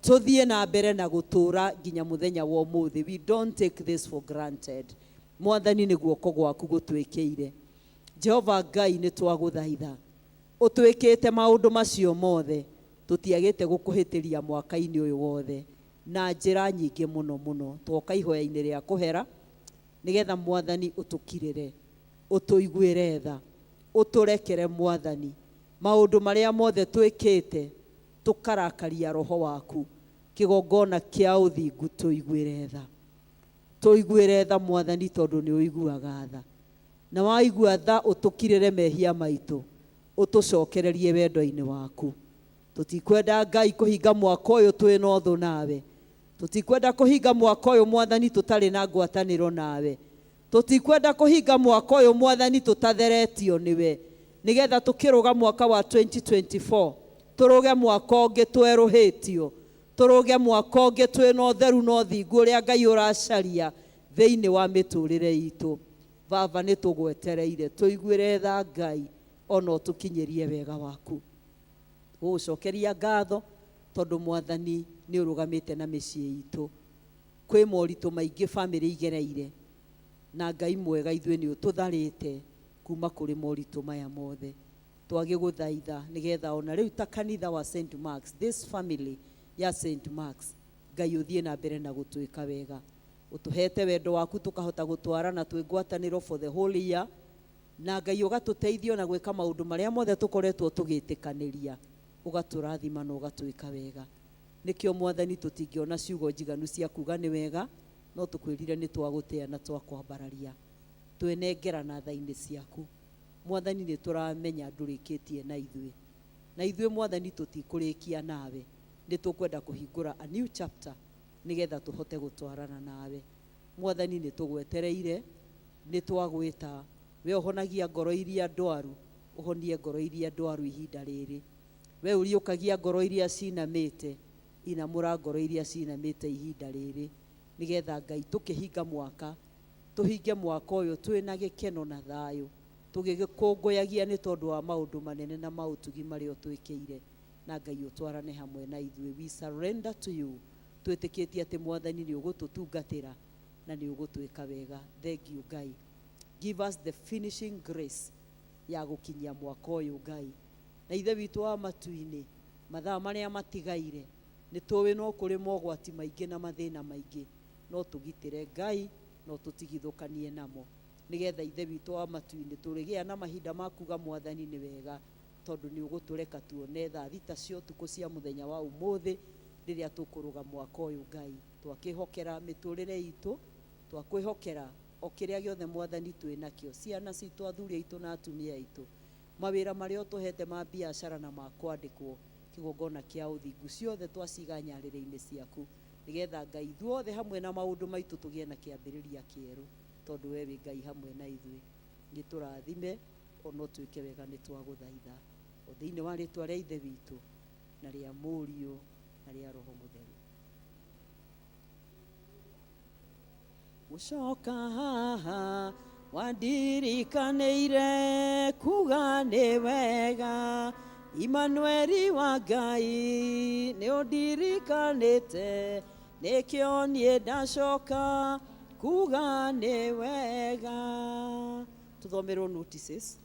tũthiĩ na mbere na gũtũra nginya mũthenya wa ũmũthĩ. We don't take this for granted. Mwathani, nĩ guoko gwaku gũtwĩkĩire. Jehova Ngai, nĩ twagũthaitha ũtwĩkĩte maũndũ macio mothe, tũtiagĩte gũkũhĩtĩria mwaka-inĩ ũyũ wothe na njĩra nyingĩ mũno mũno. Twoka ihoya-inĩ rĩa kũhera nĩgetha Mwathani ũtũkirĩre, ũtũiguĩre tha, ũtũrekere Mwathani maũndũ marĩa mothe twĩkĩte tũkarakaria roho waku. Kĩgongona kĩa ũthingu, tũiguĩre tha, tũiguĩre tha Mwathani, tondũ nĩ ũiguaga tha, na waigua tha ũtũkirĩre mehia maitũ, ũtũcokererie wendo-inĩ waku. Tũtikwenda Ngai kũhinga mwaka ũyũ twĩna ũthũ nawe. Tũtikwenda kũhinga mwaka ũyũ Mwathani tũtarĩ na ngwatanĩro nawe. Tũtikwenda kũhinga mwaka ũyũ Mwathani tũtatheretio nĩwe, nĩgetha tũkĩrũga mwaka wa 2024 tũrũge mwaka ũngĩ twerũhĩtio, tũrũge mwaka ũngĩ twĩna ũtheru na ũthingu ũrĩa Ngai ũracaria thĩinĩ wa mĩtũrĩre itũ. Baba, nĩ tũgwetereire, tũiguĩre tha Ngai, ona ũtũkinyĩrie wega waku. Gũgũcokeria ngatho tondũ Mwathani nĩ ũrũgamĩte na mĩciĩ itũ. Kwĩ moritũ maingĩ bamĩrĩ igereire, na Ngai mwega ithuĩ nĩ ũtũtharĩte kuma kũrĩ moritũ maya mothe. Twagĩgũthaitha nĩgetha ona rĩu ta kanitha wa St Marks, this family ya St Marks, Ngai ũthiĩ na mbere na gũtwĩka wega. Ũtũhete wendo waku tũkahota gũtwarana twĩ ngwatanĩro for the whole year, na Ngai ũgatũteithia na gwĩka maũndũ marĩa mothe tũkoretwo tũgĩtĩkanĩria, ũgatũrathima na ũgatwĩka wega. Nĩkĩo Mwathani tũtingĩona ciugo njiganu cia kuga nĩ wega, no tũkwĩrire nĩ twagũtĩa na twakwambararia. Twenengerana tha-inĩ ciaku Mwathani. Nĩ tũramenya ndũrĩkĩtie na ithuĩ, na ithuĩ Mwathani tũtikũrĩkia nawe. Nĩ tũkwenda kũhingũra a new chapter nĩgetha tũhote gũtwarana nawe Mwathani. Nĩ tũgwetereire, nĩ twagwĩta. We ũhonagia ngoro iria ndwaru, ũhonie ngoro iria ndwaru ihinda rĩrĩ. We ũriũkagia ngoro iria cinamĩte, inamũra ngoro iria cinamĩte ihinda rĩrĩ, nĩgetha Ngai tũkĩhinga mwaka, tũhinge mwaka ũyũ twĩna gĩkeno na thayũ, tũgĩgĩkũngũyagia nĩ tondũ wa maũndũ manene na maũtugi marĩa ũtwĩkĩire. Na Ngai ũtwarane hamwe na ithuĩ. We surrender to you, twĩtĩkĩtie atĩ Mwathani nĩ ũgũtũtungatĩra na nĩ ũgũtwĩka wega. Thank you Ngai. Give us the finishing grace ya gũkinyia mwaka ũyũ Ngai. Na Ithe witũ wa matu-inĩ, mathaa marĩa matigaire nĩ tũĩ no kũrĩ mogwati maingĩ na mathĩna maingĩ, no tũgitĩre Ngai, no tũtigithũkanie namo, nĩgetha Ithe witũ wa matu-inĩ tũrĩgĩa na mahinda ma kuga Mwathani nĩ wega, tondũ nĩ ũgũtũreka tuone thaa thita cia ũtukũ cia mũthenya wa ũmũthĩ rĩrĩa tũkũrũga mwaka ũyũ. Ngai, twakĩhokera mĩtũrĩre itũ, twakwĩhokera o kĩrĩa gĩothe Mwathani twĩ nakĩo, ciana citũ, athuri aitũ na atumia aitũ, mawĩra marĩa ũtũhete ma biacara na ma kwandĩkwo, kĩgongona kĩa ũthingu, ciothe twaciga nyarĩrĩ-inĩ ciaku, nĩgetha Ngai ithuothe hamwe na maũndũ maitũ tũgĩe na kĩambĩrĩria kĩerũ, tondũ we wĩ Ngai hamwe na ithuĩ. Nĩ tũrathime ona ũtwĩke wega, nĩ twagũthaitha o thĩinĩ wa rĩtwa rĩa Ithe witũ na rĩa Mũriũ na rĩa Roho Mũtheru. Gũcoka haha wandirikanĩire kuga nĩ wega. Imanueli wa Ngai, nĩ ũndirikanĩte, nĩkĩo niĩ ndacoka kuga nĩ wega. Tũthomerwo notices.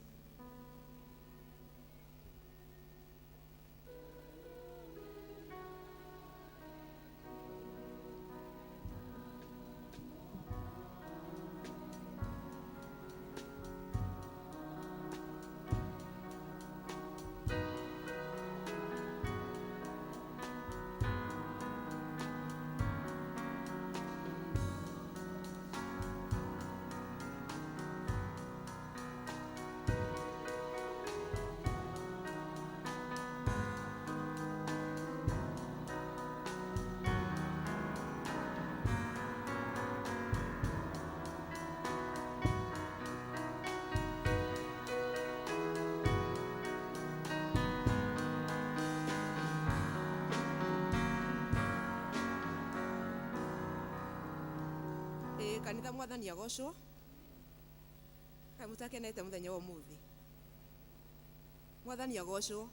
Kanitha mwathani agocwo. Kaĩ mũtakenete mũthenya wa ũmũthĩ? Mwathani agocwo.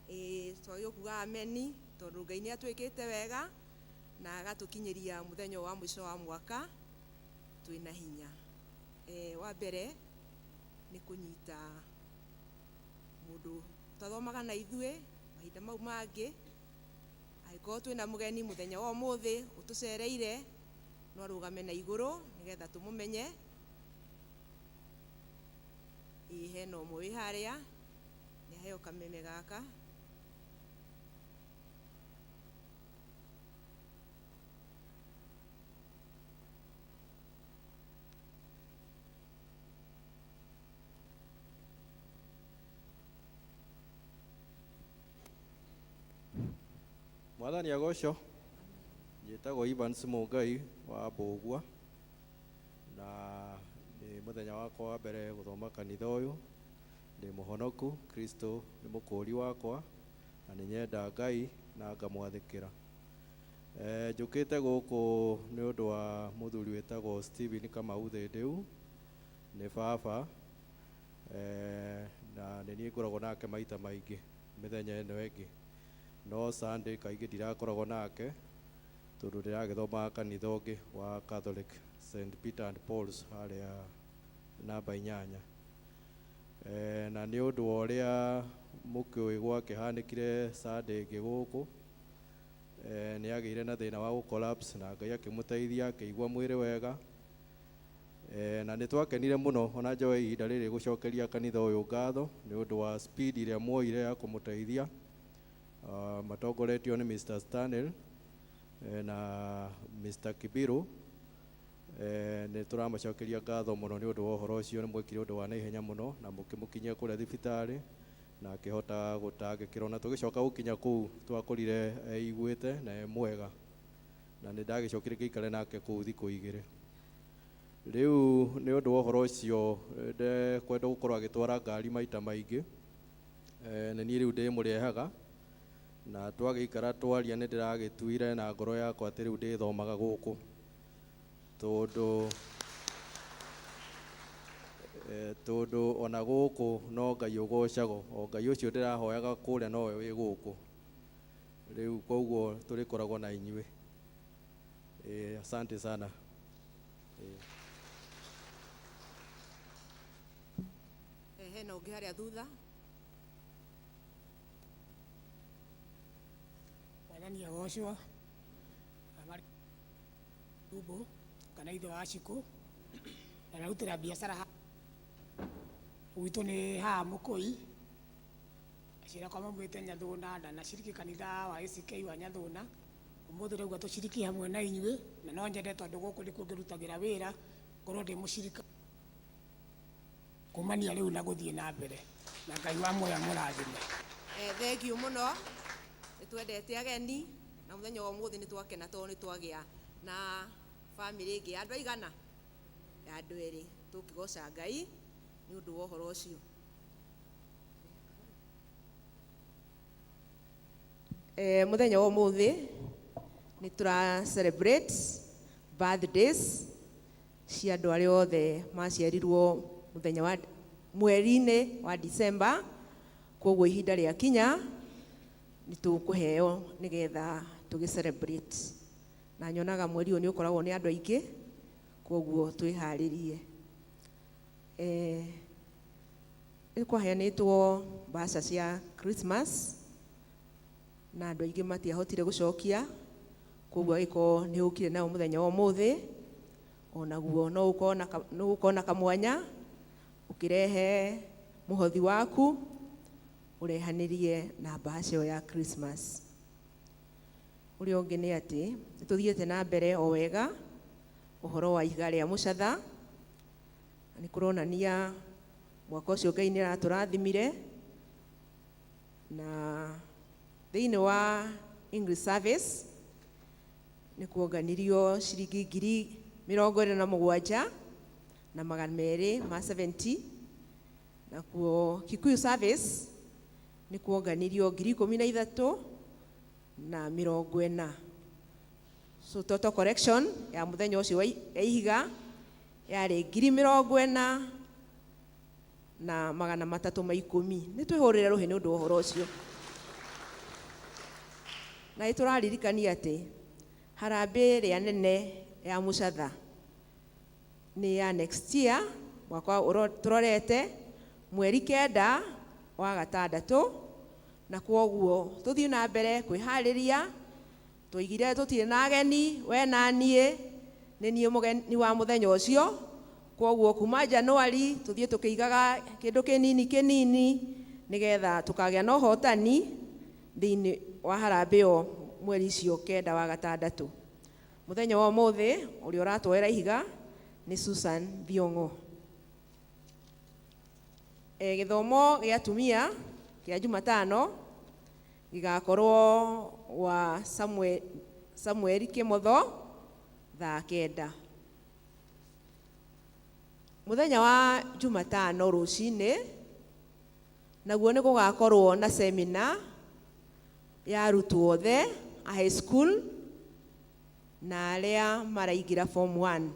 Ĩĩ, twagĩrĩirwo kuga ameni tondũ Ngai nĩ atwĩkĩte wega na agatũkinyĩria mũthenya wa mũico wa mwaka twĩna hinya. Wa mbere nĩ kũnyita mũndũ twathomaga na ithuĩ mahinda mau mangĩ. Angĩkorwo twĩna mũgeni mũthenya wa ũmũthĩ ũtũcereire, no arũgame na igũrũ nĩgetha tũmũmenye. Ĩĩ, hena ũmwe wĩ harĩa, nĩ aheo kameme gaka. Mwathani agocwo. Njĩtagwo Evans Mũngai wa Mbũgua, na nĩ mũthenya wakwa wa mbere gũthoma kanitha ũyũ. Ndĩ mũhonoku, Kristo nĩ mũkũũri wakwa, na nĩ nyenda Ngai na ngamwathĩkĩra. Njũkĩte gũkũ nĩ ũndũ wa mũthuri wĩtagwo Stephen Kamau Thĩndĩu, nĩ baba, na nĩ niĩ ngoragwo nake maita maingĩ mĩthenya ĩno ĩngĩ. No Sunday kaingĩ ndirakoragwo nake tondũ ndĩragĩthomaga kanitha ũngĩ wa Catholic St Peter and Paul's harĩa namba 8. Na nĩ ũndũ wa ũrĩa mũkĩũĩ gwakĩhanĩkire Sunday ĩngĩ gũkũ, nĩ agĩire na thĩna wa gũ-collapse na Ngai akĩmũteithia akĩigua mwĩrĩ wega. Na nĩ twakenire mũno ona njoe ihinda rĩrĩ gũcokeria kanitha ũyũ ngatho nĩ ũndũ wa speed ĩrĩa muoire ya kũmũteithia. Matongoretio nĩ Mr. Stanley na Mr. Kibiru. Nĩ tũramacokeria ngatho mũno nĩ ũndũ wa ũhoro ũcio, nĩ mwekire ũndũ wa naihenya mũno na mũkĩmũkinyia kũrĩa thibitarĩ na akĩhota gũtangĩkĩrwo, na tũgĩcoka gũkinya kũu twakorire eiguĩte na e mwega, na nĩ ndagĩcokire ngĩikare nake kũu thikũ 2. Rĩu nĩ ũndũ wa ũhoro ũcio ndekwenda gũkorwo agĩtwara ngari maita maingĩ, nĩ niĩ rĩu ndĩmũrehaga, na twagĩikara twaria nĩ ndĩragĩtuire na ngoro yakwa atĩ rĩu ndĩthomaga gũkũ, tondũ ona gũkũ no Ngai ũgocagwo, o Ngai ũcio ndĩrahoyaga kũrĩa nowe wĩ gũkũ. Rĩu koguo tũrĩkoragwo na inyuĩ. Asante sana. Hena ũngĩ harĩa thutha. Mwathani agocwo. Rumbu kana ithe wa Cikũ, na narutĩra biacara gwitũ nĩ haha Mũkũi. Aciari akwa maumĩte Nyathũna, ndanaciriki kanitha wa ACK wa Nyathũna. Ũmũthĩ ndauga tũciriki hamwe na inyuĩ, na no nyende tondũ gũkũ nĩkuo ngĩrutagĩra wĩra, ngorwo ndĩ mũcirika kumania rĩu na gũthiĩ na mbere, na Ngai wa muoyo amũrathime. Thank you mũno. Nĩ twendete ageni na mũthenya wa ũmũthĩ nĩ twakena tondũ nĩ twagĩa na bamĩrĩ ĩngĩ ya andũ aigana? Ya andũ erĩ. Tũkĩgoca Ngai nĩ ũndũ wa ũhoro ũcio. Mũthenya wa ũmũthĩ nĩ tũra celebrate birthdays cia andũ arĩa othe maciarirwo mũthenya wa mweri-inĩ wa December. Koguo ihinda rĩa kinya nĩ tũkũheo nĩgetha tũgĩ celebrate, na nyonaga mweri ũyũ nĩ ũkoragwo nĩ andũ aingĩ, koguo twĩharĩrie. Nĩ kwaheanĩtwo mbeca cia Christmas na andũ aingĩ matiahotire gũcokia, koguo agĩkorwo nĩ ũkire nayo mũthenya wa ũmũthĩ, onaguo no ũkorwo na kamwanya ũkĩrehe mũhothi waku ũrehanĩrie na mbaca ĩyo ya Christmas. Ũrĩa ũngĩ nĩ atĩ nĩ tũthiĩte na mbere o wega ũhoro wa ihiga rĩa mũcatha, na nĩ kũronania mwaka ũcio Ngai nĩ aratũrathimire, na thĩinĩ wa English service nĩ kuonganirio ciringi 27,270, nakuo Kikuyu service nĩ kuonganirio 13,040. So total collection ya muthenya ucio wa ya ihiga yarĩ 40,310. Nĩ twĩhũrĩre rũhĩ nĩ ũndũ wa ũhoro ũcio. Na nĩ tũraririkania atĩ harambĩ ĩrĩa nene ya Mũcatha nĩ ya next year, mwaka tũrorete mweri 9 wa gatandatũ, na kwoguo tũthiĩ na mbere kwĩharĩria. Tũigire tũtirĩ na ageni, we na niĩ nĩ niĩ mũgeni wa mũthenya ũcio. Kwoguo kuma Januari tũthiĩ tũkĩigaga kĩndũ kĩnini kĩnini nĩgetha tũkagĩa na ũhotani thĩinĩ wa harambĩ ĩyo mweri icio 9 wa gatandatũ. Mũthenya wa ũmũthĩ ũrĩa ũratwoera ihiga nĩ Susan Thiong'o. Gĩthomo gĩa atumia kĩa Jumatano gĩgakorwo wa Samuel Kĩmotho thaa 9. Mũthenya wa Jumatano rũcinĩ naguo nĩ gũgakorwo na semina ya arutwo othe a high school na arĩa maraingĩra form 1.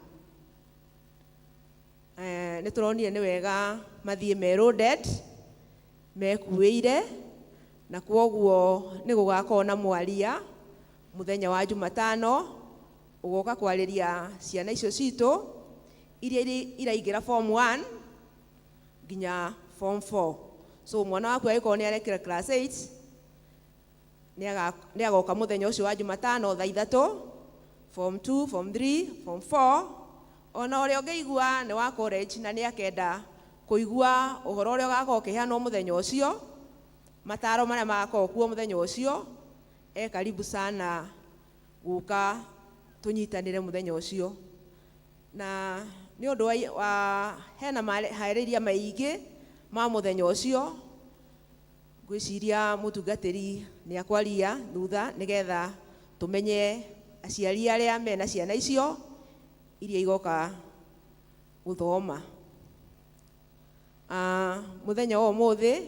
Nĩ tũronire nĩ wega mathiĩ me loaded, mekuĩire, na kwoguo nĩ gũgakorwo na mwaria mũthenya wa Jumatano ũgoka kwarĩria ciana icio citũ iria iraingĩra form 1 nginya form 4. So mwana waku angĩkorwo nĩ arekĩra class 8, nĩ agoka mũthenya ũcio wa Jumatano thaa 3, form 2, form 3, form 4, ona ũrĩa ũngĩigua nĩ wa college na nĩ akenda kũigua ũhoro ũrĩa ũgakorwo ũkĩheanwo mũthenya ũcio, mataro marĩa magakorwo kuo mũthenya ũcio, e karibu sana gũka tũnyitanĩre mũthenya ũcio. Na nĩ ũndũ wa hena maharĩria maingĩ ma mũthenya ũcio, ngwĩciria mũtungatĩri nĩ akwaria thutha nĩgetha tũmenye aciari arĩa mena ciana icio iria igoka gũthoma. Mũthenya wa ũmũthĩ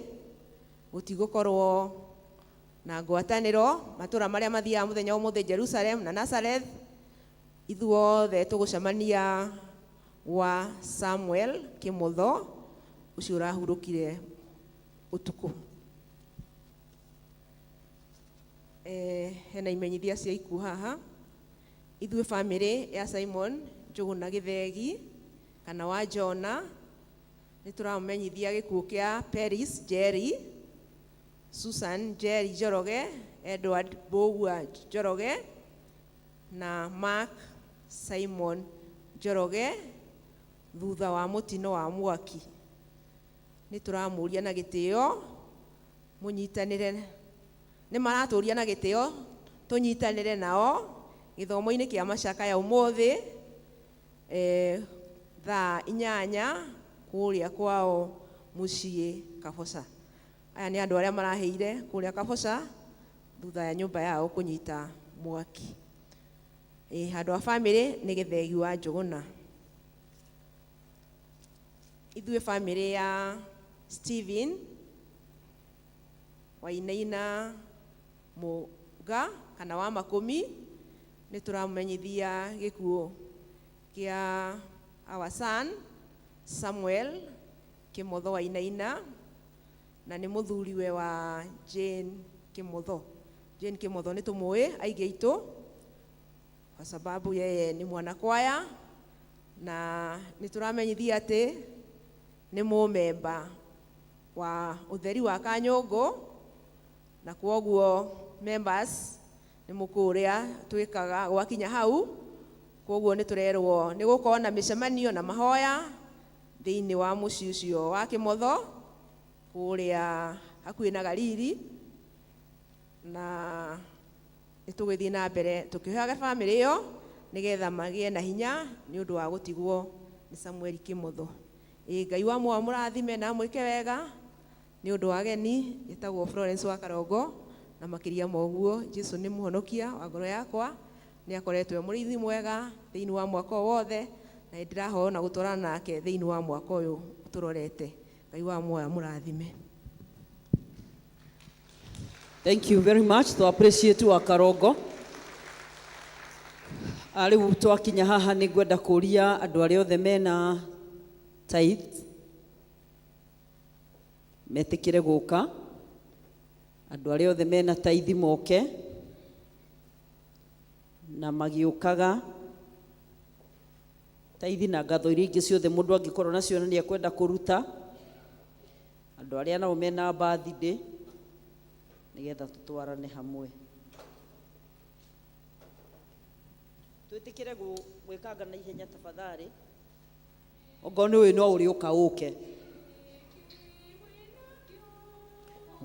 gũtigũkorwo na ngwatanĩro matũra marĩa mathiaga mũthenya wa ũmũthĩ Jerusalem na Nazareth, ithuothe tũgũcemania gwa Samuel Kĩmotho ũcio ũrahurũkire ũtukũ. Hena imenyithia cia ikuũ haha. Ithuĩ bamĩrĩ ya Simon Njũgũna Gĩthegi kana wa Jona nĩ tũramũmenyithia gĩkuũ kĩa Peris Jerry, Susan Jerry Njoroge, Edward Mbũgua Njoroge na Mark Simon Njoroge thutha wa mũtino wa mwaki. Nĩ tũramũria na gĩtĩo mũnyitanĩre, nĩ maratũria na gĩtĩo tũnyitanĩre nao gĩthomo-inĩ kĩa macakaya ũmũthĩ thaa 8 kũrĩa kwao mũciĩ Kaboca. Aya nĩ andũ arĩa marahĩire kũrĩa Kaboca thutha ya nyũmba yao kũnyita mwaki. Handũ ha bamĩrĩ nĩ Gĩthegi wa Njũgũna. Ithuĩ bamĩrĩ ya Steven Wainaina Mũga kana wa Makũmi nĩ tũramũmenyithia gĩkuũ kĩa our son Samuel Kĩmotho Wainaina, na nĩ mũthuriwe wa Jane Kĩmotho. Jane Kĩmotho nĩ tũmũĩ aingĩ aitũ kwa sababu yeye ni mwanakwaya, na nĩ tũramenyithia atĩ nĩ mũmemba wa ũtheri wa Kanyũngũ, na kwoguo members nĩ mũkũrĩa twĩkaga gwakinya hau. Kwoguo nĩ tũrerwo nĩ gũkorwo na mĩcemanio na mahoya thĩinĩ wa mũciĩ ũcio wa Kĩmotho kũrĩa hakuhĩ na Galili, na nĩ tũgũthiĩ na mbere tũkĩhoyaga bamĩrĩ ĩyo nĩgetha magĩe na hinya nĩ ũndũ wa gũtigwo nĩ Samuel Kĩmotho. Ngai wa muoyo mũrathime na amwĩke wega. Nĩ ũndũ wa ageni njĩtagwo Florence wa Karongo, na makĩria ma ũguo Jesu nĩ mũhonokia wa ngoro yakwa, nĩ akoretwo e mũrĩithi mwega thĩinĩ wa mwaka ũyũ wothe, na nĩ ndĩrahoya na gũtwarana nake thĩinĩ wa mwaka ũyũ tũrorete. Ngai wa muoyo amũrathime. Thank you very much. To appreciate wa Karongo. Rĩu twakinya haha nĩ ngwenda kũria andũ arĩa othe mena tithe metĩkĩre gũka. Andũ arĩa othe mena tithe moke na magĩũkaga tithe na ngatho iria ingĩ ciothe mũndũ angĩkorwo nacio na nĩ ekwenda kũruta. Andũ arĩa nao mena birthday nĩgetha tũtwarane hamwe. Twĩtĩkĩre gwĩkanga na ihenya tafadhali. Ongorwo nĩ ũĩ no ũrĩũka ũke.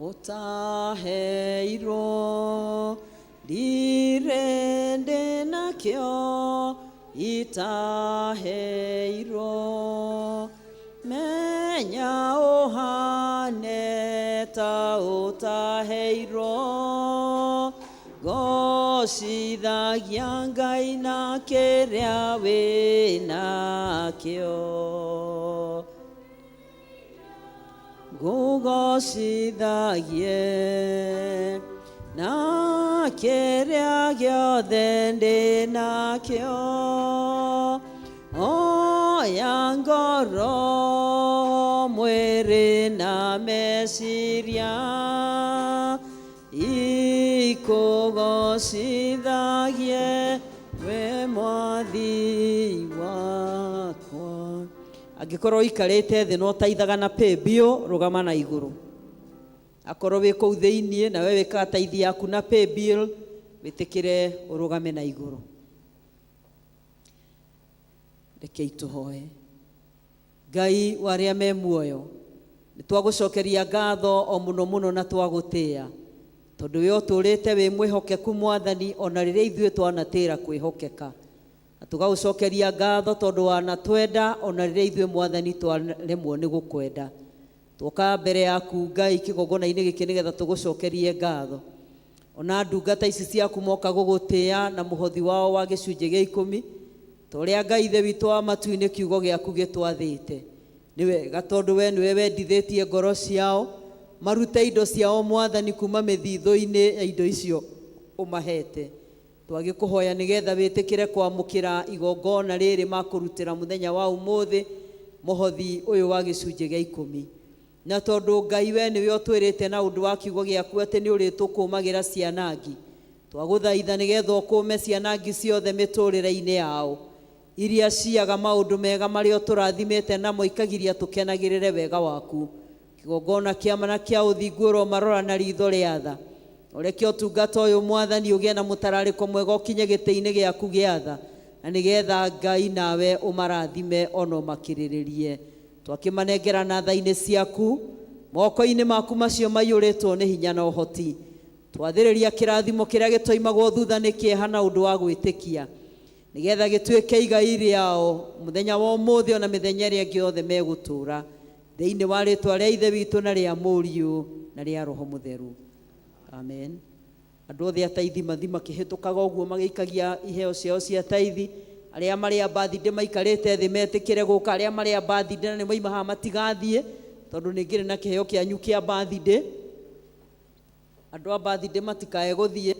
Ũtaheirwo ndirĩ ndĩ nakĩo itaheirwo menya ũhane ta ũtaheirwo gocithagia Ngai na kĩrĩa wĩnakĩo ngũgocithagie na kĩrĩa gĩothe ndĩ nakĩo oya ngoro mwĩrĩ na meciria ikũgocithagie we mwathi wakwa. Angĩkorwo ũikarĩte thĩ na ũtaithaga na paybill rũgama na igũrũ. Akorwo wĩ kũu thĩiniĩ na we wĩkaga tithe yaku na paybill wĩtĩkĩre ũrũgame na igũrũ. Rekei tũhoe. Ngai wa arĩa me muoyo, nĩ twagũcokeria ngatho o mũno mũno na twagũtĩĩa tondũ we ũtũũrĩte wĩ mwĩhokeku Mwathani ona rĩrĩa ithuĩ twanatĩra kwĩhokeka. Na tũgagũcokeria ngatho tondũ wanatwenda ona rĩrĩa ithuĩ Mwathani twaremwo nĩ gũkwenda. Twoka mbere yaku Ngai kĩgongona-inĩ gĩkĩ nĩgetha tũgũcokerie ngatho. Ona ndungata ici ciaku moka gũgũtĩĩa na mũhothi wao wa gĩcunjĩ gĩa ikũmi ta ũrĩa Ngai Ithe witũ wa matu-inĩ kiugo gĩaku gĩtwathĩte. Nĩ wega tondũ we nĩwe wendithĩtie ngoro ciao marute indo ciao Mwathani kuma mĩthithũ-inĩ ya indo icio ũmahete. Twagĩkũhoya nĩgetha wĩtĩkĩre kwamũkĩra igongona rĩrĩ makũrutĩra mũthenya wa ũmũthĩ mũhothi ũyũ wa gĩcunjĩ gĩa ikũmi. Na tondũ Ngai we nĩwe ũtwĩrĩte na ũndũ wa kiugo gĩaku atĩ nĩ ũrĩtũkũmagĩra cianangi, twagũthaitha nĩgetha ũkũme cianangi ciothe mĩtũrĩre-inĩ yao iria ciaga maũndũ mega marĩa ũtũrathimĩte namo ikagiria tũkenagĩrĩre wega waku. Kĩgongona kĩa na kĩa ũthingu ũromarora na ritho rĩa tha. Ũreke ũtungata ũyũ Mwathani ũgĩe na mũtararĩko mwega ũkinye gĩtĩ-inĩ gĩaku gĩa tha na nĩgetha Ngai nawe ũmarathime ona ũmakĩrĩrĩrie. Twakĩmanengera na tha-inĩ ciaku moko-inĩ maku macio maiyũrĩtwo nĩ hinya na ũhoti. Twathĩrĩria kĩrathimo kĩrĩa gĩtoimagwo thutha nĩ kĩeha na ũndũ wa gwĩtĩkia nĩgetha gĩtuĩke igai rĩao mũthenya wa ũmũthĩ ona mĩthenya ĩrĩa ĩngĩ yothe megũtũũra thĩinĩ wa rĩtwa rĩa Ithe witũ na rĩa Mũriũ na rĩa Roho Mũtheru. Amen. Andũ othe a taithi mathi makĩhĩtũkaga ũguo magĩikagia iheo ciao cia taithi. Arĩa marĩ a birthday maikarĩte thĩ metĩkĩre gũka, arĩa marĩ a birthday na nĩ moima haha matigathiĩ tondũ nĩ ngĩrĩ na kĩheo kĩanyu kĩa birthday. Andũ a birthday matikae gũthiĩ.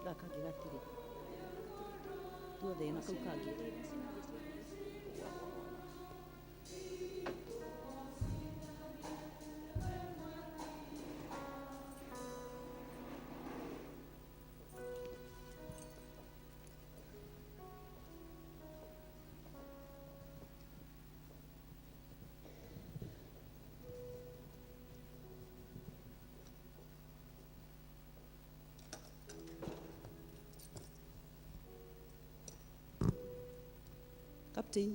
Gaka kangĩ gatirĩ. Tuothe na kau kangĩ. Captain.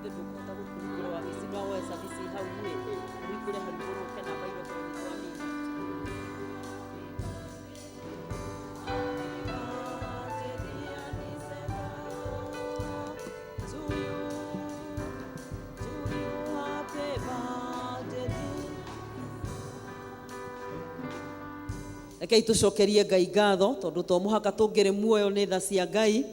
Ndũkũhota gũkũhingũra wabici no woe service hau ĩ ũhingũre hau igũrũ ũke na bairo tondũ nĩ twamina. Rekei tũcokerie Ngai ngatho tondũ to mũhaka tũngĩrĩ muoyo nĩ tha cia Ngai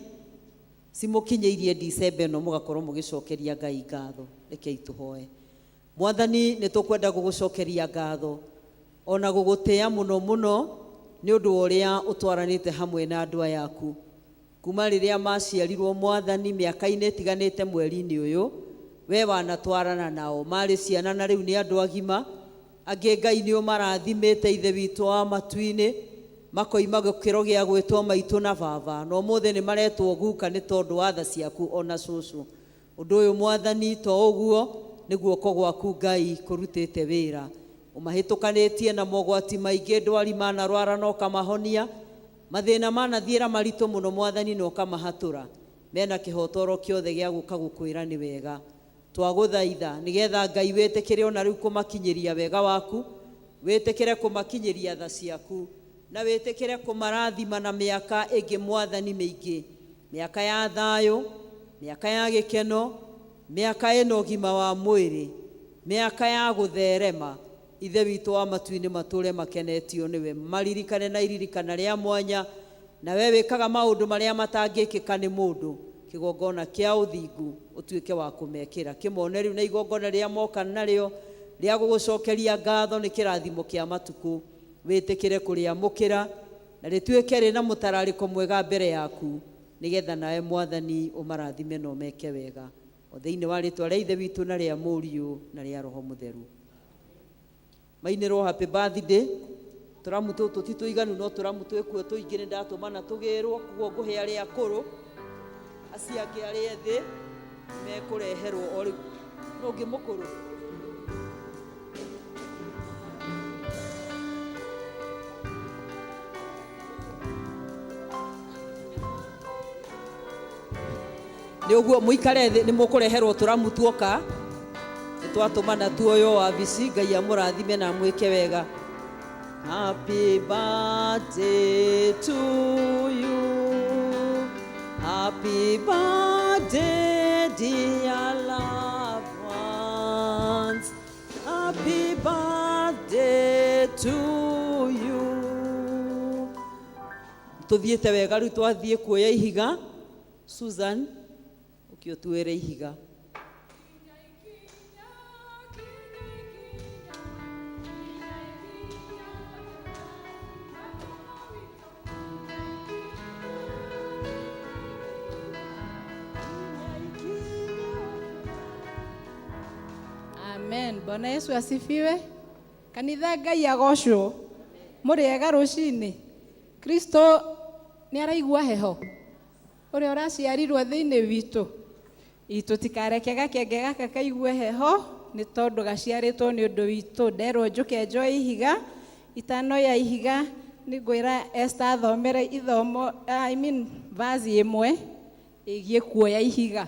cimũkinyĩirie Dicemba ĩno mũgakorwo mũgĩcokeria Ngai ngatho. Rekei tũhoe. Mwathani, nĩ tũkwenda gũgũcokeria ngatho ona gũgũtĩa mũno mũno nĩ ũndũ wa ũrĩa ũtwaranĩte hamwe na andũ aya aku kuma rĩrĩa maciarirwo Mwathani mĩaka-inĩ ĩtiganĩte mweri-inĩ ũyũ we wanatwarana nao marĩ ciana na rĩu nĩ andũ agima angĩ. Ngai nĩ ũmarathimĩte Ithe witũ wa matu-inĩ, makoima gĩkĩro gĩa gwĩtwo maitũ na baba na ũmũthĩ nĩ maretwo guka nĩ tondũ wa tha ciaku ona cũcũ. Ũndũ ũyũ Mwathani to ũguo nĩ guoko gwaku Ngai kũrutĩte wĩra, ũmahĩtũkanĩtie na mogwati maingĩ, ndwari manarwara na ũkamahonia, mathĩna manathiĩra maritũ mũno Mwathani na ũkamahatũra. Mena kĩhotoro kĩothe gĩa gũka gũkwĩra nĩ wega. Twagũthaitha nĩgetha Ngai wĩtĩkĩre ona rĩu kũmakinyĩria wega waku, wĩtĩkĩre kũmakinyĩria tha ciaku, na wĩtĩkĩre kũmarathima na mĩaka ĩngĩ Mwathani mĩingĩ, mĩaka ya thayũ, mĩaka ya gĩkeno, mĩaka ĩna ũgima wa mwĩrĩ, mĩaka ya gũtherema. Ithe witũ wa matu-inĩ matũre makenetio nĩwe, maririkane na iririkana rĩa mwanya, na we wĩkaga maũndũ marĩa matangĩkĩka nĩ mũndũ. Kĩgongona kĩa ũthingu ũtuĩke wa kũmekĩra kĩmone rĩu na igongona rĩrĩa moka narĩo rĩa gũgũcokeria ngatho nĩ kĩrathimo kĩa matukũ, wĩtĩkĩre kũrĩamũkĩra na rĩtuĩke rĩna mũtararĩko mwega mbere yaku, nĩgetha nawe Mwathani ũmarathime na ũmeke wega, o thĩinĩ wa rĩtwa rĩa Ithe witũ na rĩa Mũriũ na rĩa Roho Mũtheru. Mainĩrwo happy birthday. Tũramu tũtũ ti tũiganu no tũramu twĩkuo tũingĩ nĩ ndatũmana tũgĩrwo, koguo ngũhe arĩa akũrũ, acio angĩ arĩa ethĩ mekũreherwo o rĩu. Nũ ũngĩ mũkũrũ? Nĩ ũguo mũikare thĩ, nĩ mũkũreherwo tũramu tuoka, nĩ twatũmana tuoyo wabici. Ngai amũrathime na amwĩke wega. Happy birthday to you. Happy birthday, dear loved ones. Happy birthday to you. Tũthiĩte wega rĩu twathiĩ kuoya ihiga. Susan, ũkĩ ũtuĩre ihiga. Amen. Bwana Yesu asifiwe. Kanitha, Ngai agocwo. Mũrĩega rũcinĩ. Kristo nĩ araigua heho ũrĩa ũraciarirwo thĩinĩ witũ. Itũ tikareke gakenge gaka kaigue heho nĩ tondũ gaciarĩtwo nĩ ũndũ witũ. Nderwo njũke njoe ihiga, itanoya ihiga nĩ ngwĩra Esther athomere ithomo, I mean verse ĩmwe ĩgiĩ kuoya ihiga.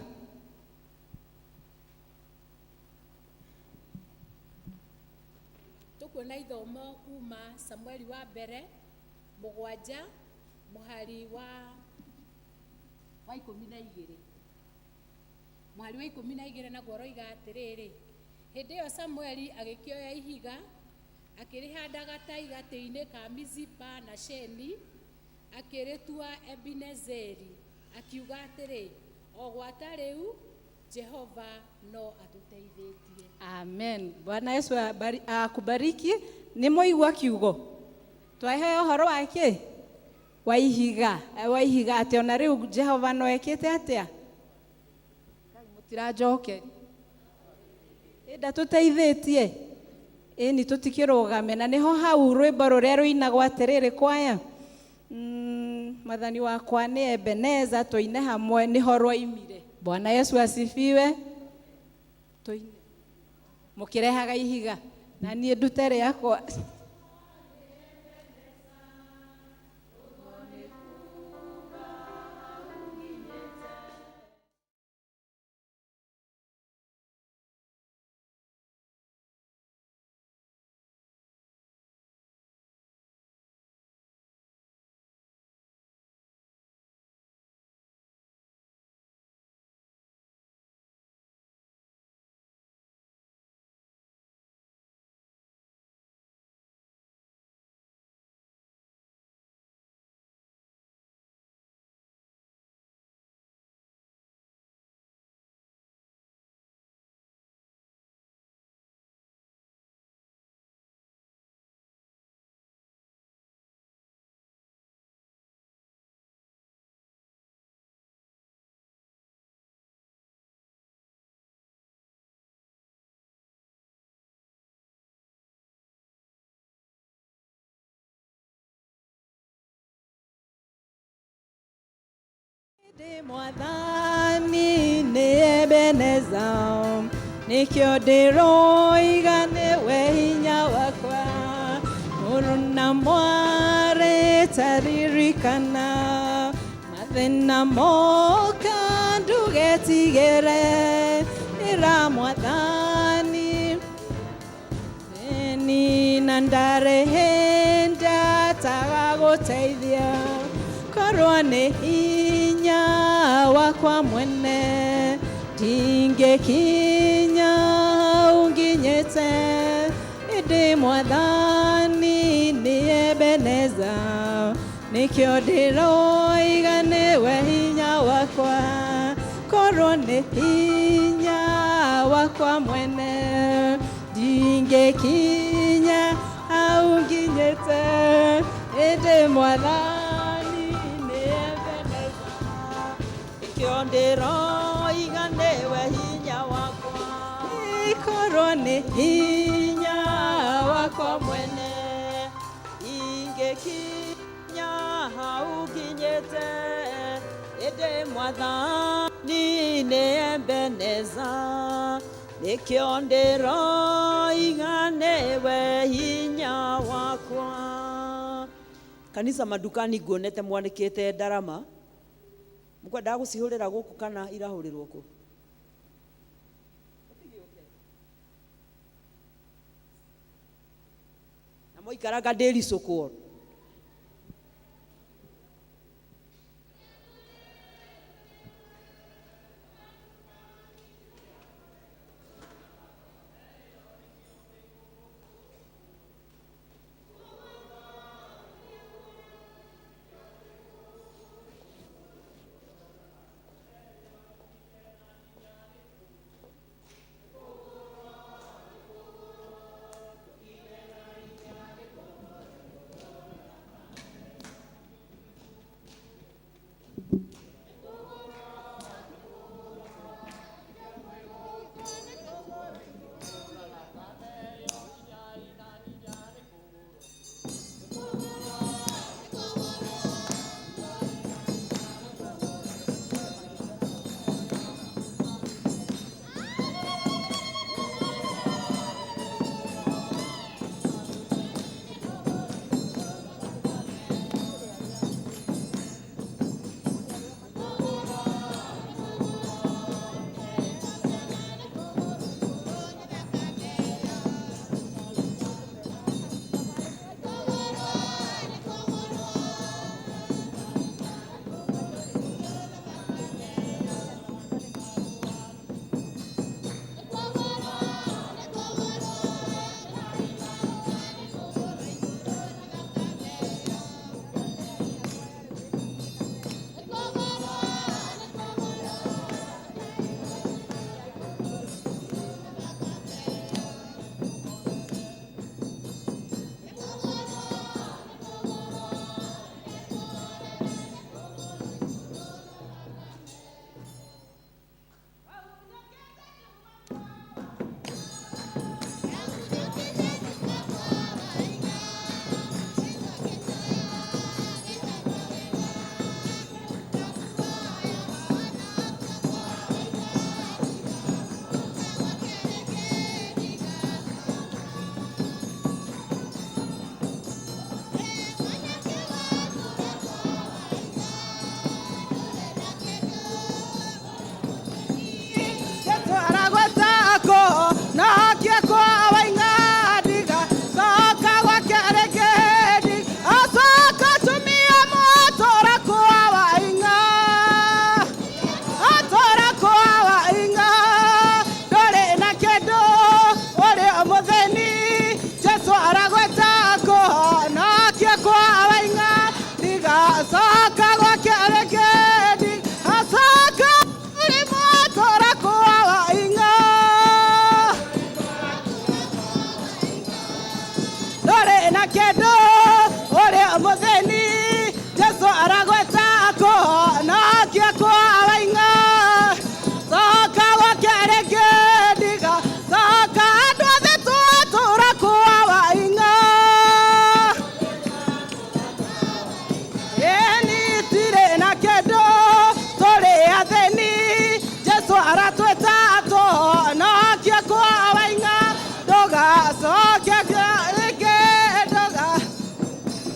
Tukuona ithomo kuma Samueli wa mbere 7 mũhari wa 12. Mũhari wa 12 naguo ũroiga atĩrĩrĩ, hĩndĩ ĩyo Samueli agĩkĩoya ihiga akĩrĩhanda gatagatĩ-inĩ ka Mizipa na Sheni, akĩrĩtua Ebenezeri, akiuga atĩrĩ, o gwata rĩu Jehova no atũteithĩtie. Amen. Bwana Yesu akubariki. Nĩ mwaigua kiugo twaheo ũhoro wa kĩ wa ihiga, wa ihiga, atĩ ona rĩu Jehova no ekĩte atĩa? Mũtiranjokeri ndatũteithĩtie. Ĩni tũtikĩrũgame na nĩho hau rwĩmbo rũrĩa rũinagwo atĩrĩrĩ kwaya, mwathani wakwa nĩ Ebeneza, tũine hamwe, nĩho rwaimire. Bwana Yesu asifiwe. Tũine mũkĩrehaga ihiga na niĩ ndute rĩakwa. Mwathani nĩ Ebeneza, nĩkĩo ndĩroiga nĩwe hinya wakwa. Mũrũ na mwarĩ taririkana, mathĩna moka ndũgetigĩre, ĩra Mwathani ni na ndarĩ hĩndĩ atagagũteithia, korwo nĩ hinya wakwa mwene ndingĩkinya hau nginyĩte, ĩndĩ Mwathani nĩ Ebeneza, nĩkĩo ndĩroiga nĩwe hinya wakwa, korwo nĩ hinya wakwa mwene ndingĩkinya hau nginyĩte, ĩndĩ Mwathani nĩ Ebeneza, nĩkĩo ndĩroiga nĩwe hinya wakwa, korwo nĩ hinya wakwa mwene ingĩkinya hau nginyĩte, ĩndĩ Mwathani nĩ Ebeneza, nĩkĩo ndĩroiga nĩwe hinya wakwa. Kanitha madukani nguonete mwanĩkĩte ndarama, mũkwendaga gũcihũrĩra gũkũ kana irahũrĩrwo kũ? Na mwaikaraga ndĩricũkwo.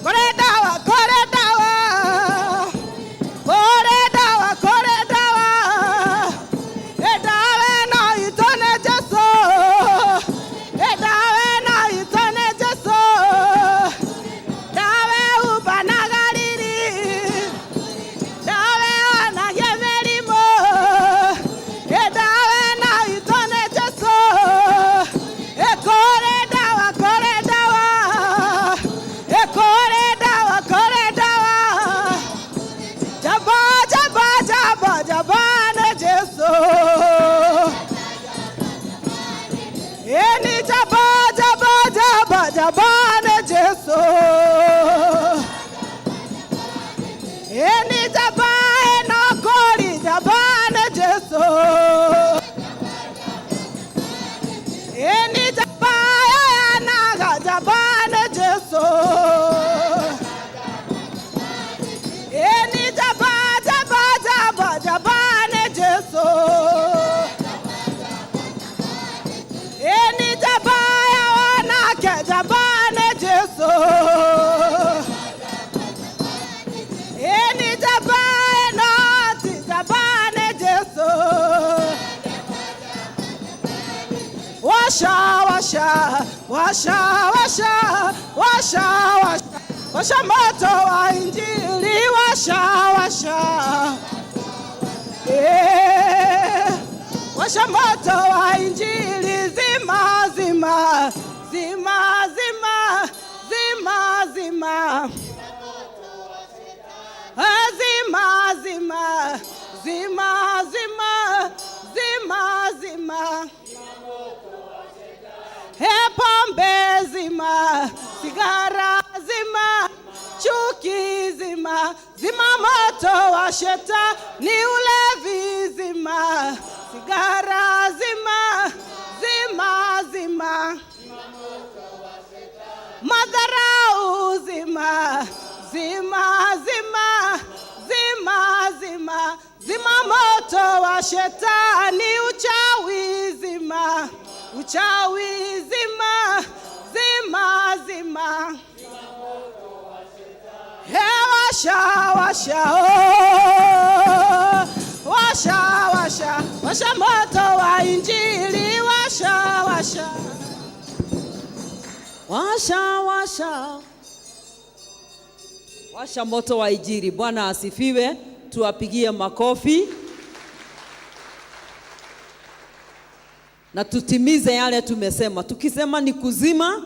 Kũrĩ ndawa, kũrĩ ndawa, kũrĩ ndawa, kũrĩ ndawa. Ndawa ĩno itũ nĩ Jesũ, ndawa ĩno itũ nĩ Jesũ. Ndawa ĩhumbanaga riri, ndawa ĩhonagia mĩrimũ. Ndawa ĩno itũ nĩ Jesũ. Kũrĩ ndawa, kũrĩ ndawa, kũrĩ ndawa, kũrĩ ndawa. Jaba, jaba, jaba, jaba nĩ Jesũ. Eni jaba, jaba, jaba, jaba nĩ Jesũ. Eni jaba ĩno kũrĩ jaba nĩ Jesũ. Eni jaba yoyanaga jaba nĩ Jesũ. Eni jaba, jaba, jaba, jaba nĩ Jesũ. Eni jaba ya wanake jaba nĩ Jesũ. Eni jaba ĩno ti jaba nĩ Jesũ. Washa, washa, washa, washa, washa, washa, washa moto wa Injili, washa, washa. Eh, washa moto wa Injili, zima, zima, zima, zima, zima, zima. Ah, zima, zima, zima, zima, zima, zima. He, pombe zima, sigara zima, chuki zima, zima moto wa shetani, ulevi zima, sigara zima, zima, zima. Madharau zima, zima, zima, zima, zima, zima moto wa shetani, uchawi zima, uchawi zima, zima, zima. He, washa, washa, oh, washa, washa, washa moto wa Injili, washa, washa. Washa, washa, washa moto wa Injili. Bwana asifiwe. Tuwapigie makofi na tutimize yale tumesema. Tukisema ni kuzima,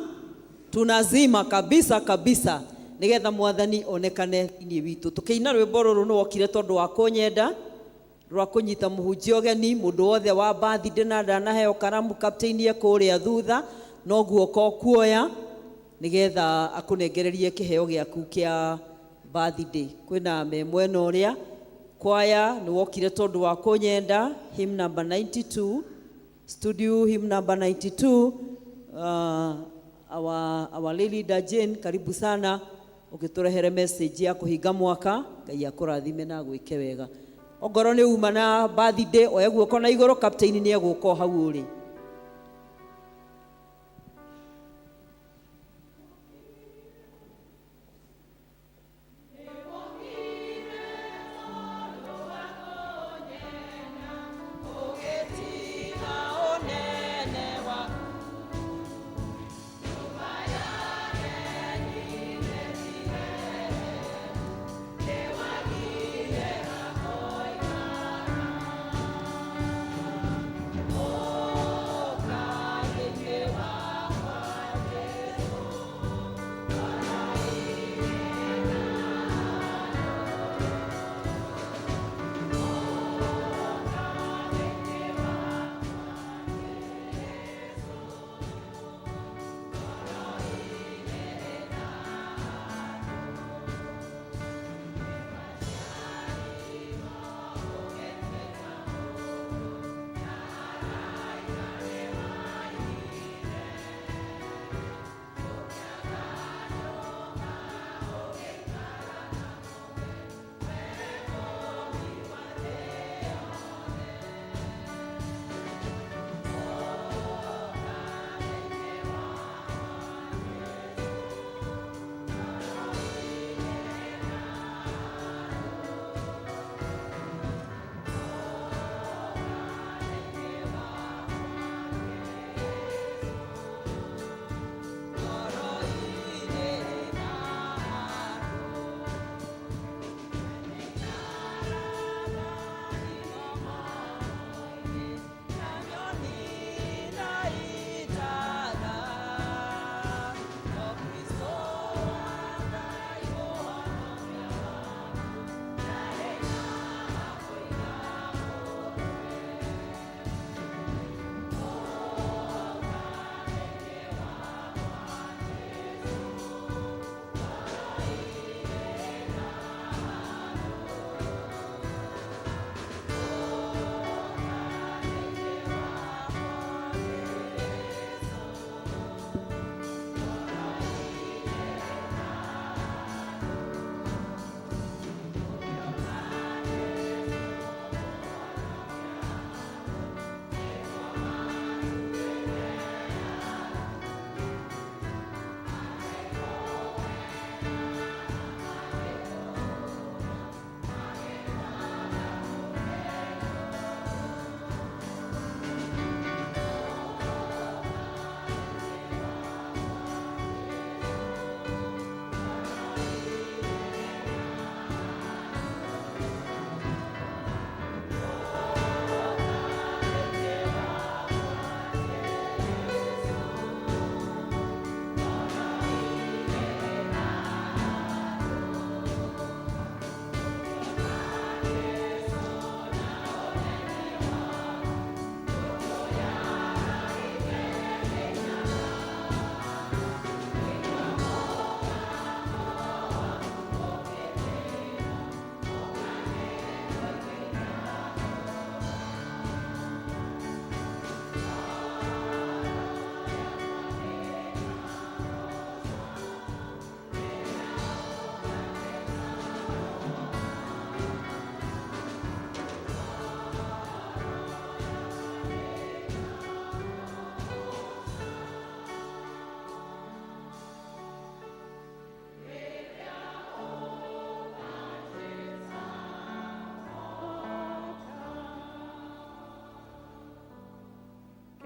tunazima kabisa kabisa nigetha Mwathani onekane thĩinĩ witũ. Tũkĩina rwĩmbo rũrũ nĩ wokire tondũ wa kũnyenda, rwa kũnyita mũhunjia ũgeni, mũndũ wothe wa birthday na ndanaheo karamu, captain e kũrĩa thutha, no guoko kuoya nigetha akũnengererie kĩheo gĩaku kĩa birthday. Kwĩna me mwena ũrĩa kwaya nĩ wokire tondũ wa kũnyenda, hymn number 92, studio hymn number 92. Our leader Jane, karibu sana ũgĩtũrehere message ya kũhinga mwaka. Ngai akũrathime na agwĩke wega. Ongorwo nĩ uma na birthday, oya guoko na igũrũ, captain nĩ egũka o hau ũrĩ.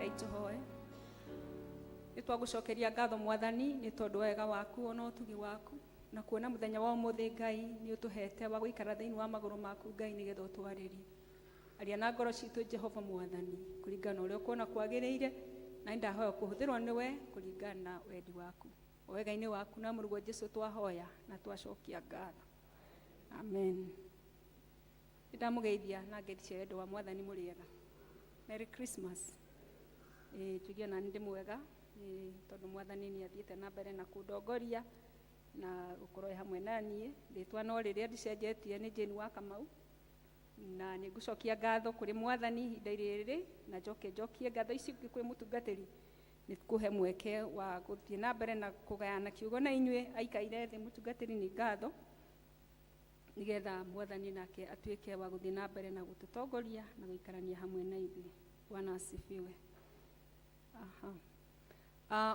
Rekei tũhoe. Nĩ twagũcokeria ngatho Mwathani nĩ tondũ wa wega waku ona ũtugi waku na kuona mũthenya wa ũmũthĩ Ngai nĩ ũtũhete wa gũikara thĩinĩ wa magũrũ maku Ngai nĩgetha ũtwarĩrie. Aria na ngoro citũ Jehova Mwathani kũringana na ũrĩa ũkuona kwagĩrĩire, na nĩ ndahoya kũhũthĩrwo nĩwe kũringana na wendi waku. Wega-inĩ waku na mũrũguo Jesu twahoya na twacokia ngatho. Amen. Nĩ ndamũgeithia na ngeithi cia wendo wa Mwathani mũrĩega. Merry Christmas. Ĩĩ njuge ona nĩ ndĩ mwega tondũ Mwathani nĩ athiĩte na mbere na kũndongoria na gũkorwo e hamwe na niĩ. Rĩtwa no rĩrĩa ndicenjetie nĩ Jane wa Kamau, na nĩ ngũcokia ngatho kũrĩ Mwathani ihinda rĩrĩ, na njoke njokie ngatho ici ingĩ kwĩ mũtungatĩri nĩ kũhe mweke wa gũthiĩ na mbere na kũgayana kiugo na inyuĩ aikaire thĩ. Mũtungatĩri, nĩ ngatho, nĩgetha Mwathani nake atuĩke wa gũthiĩ na mbere na gũtũtongoria na gũikarania hamwe na ithuĩ. Bwana asifiwe. Aha.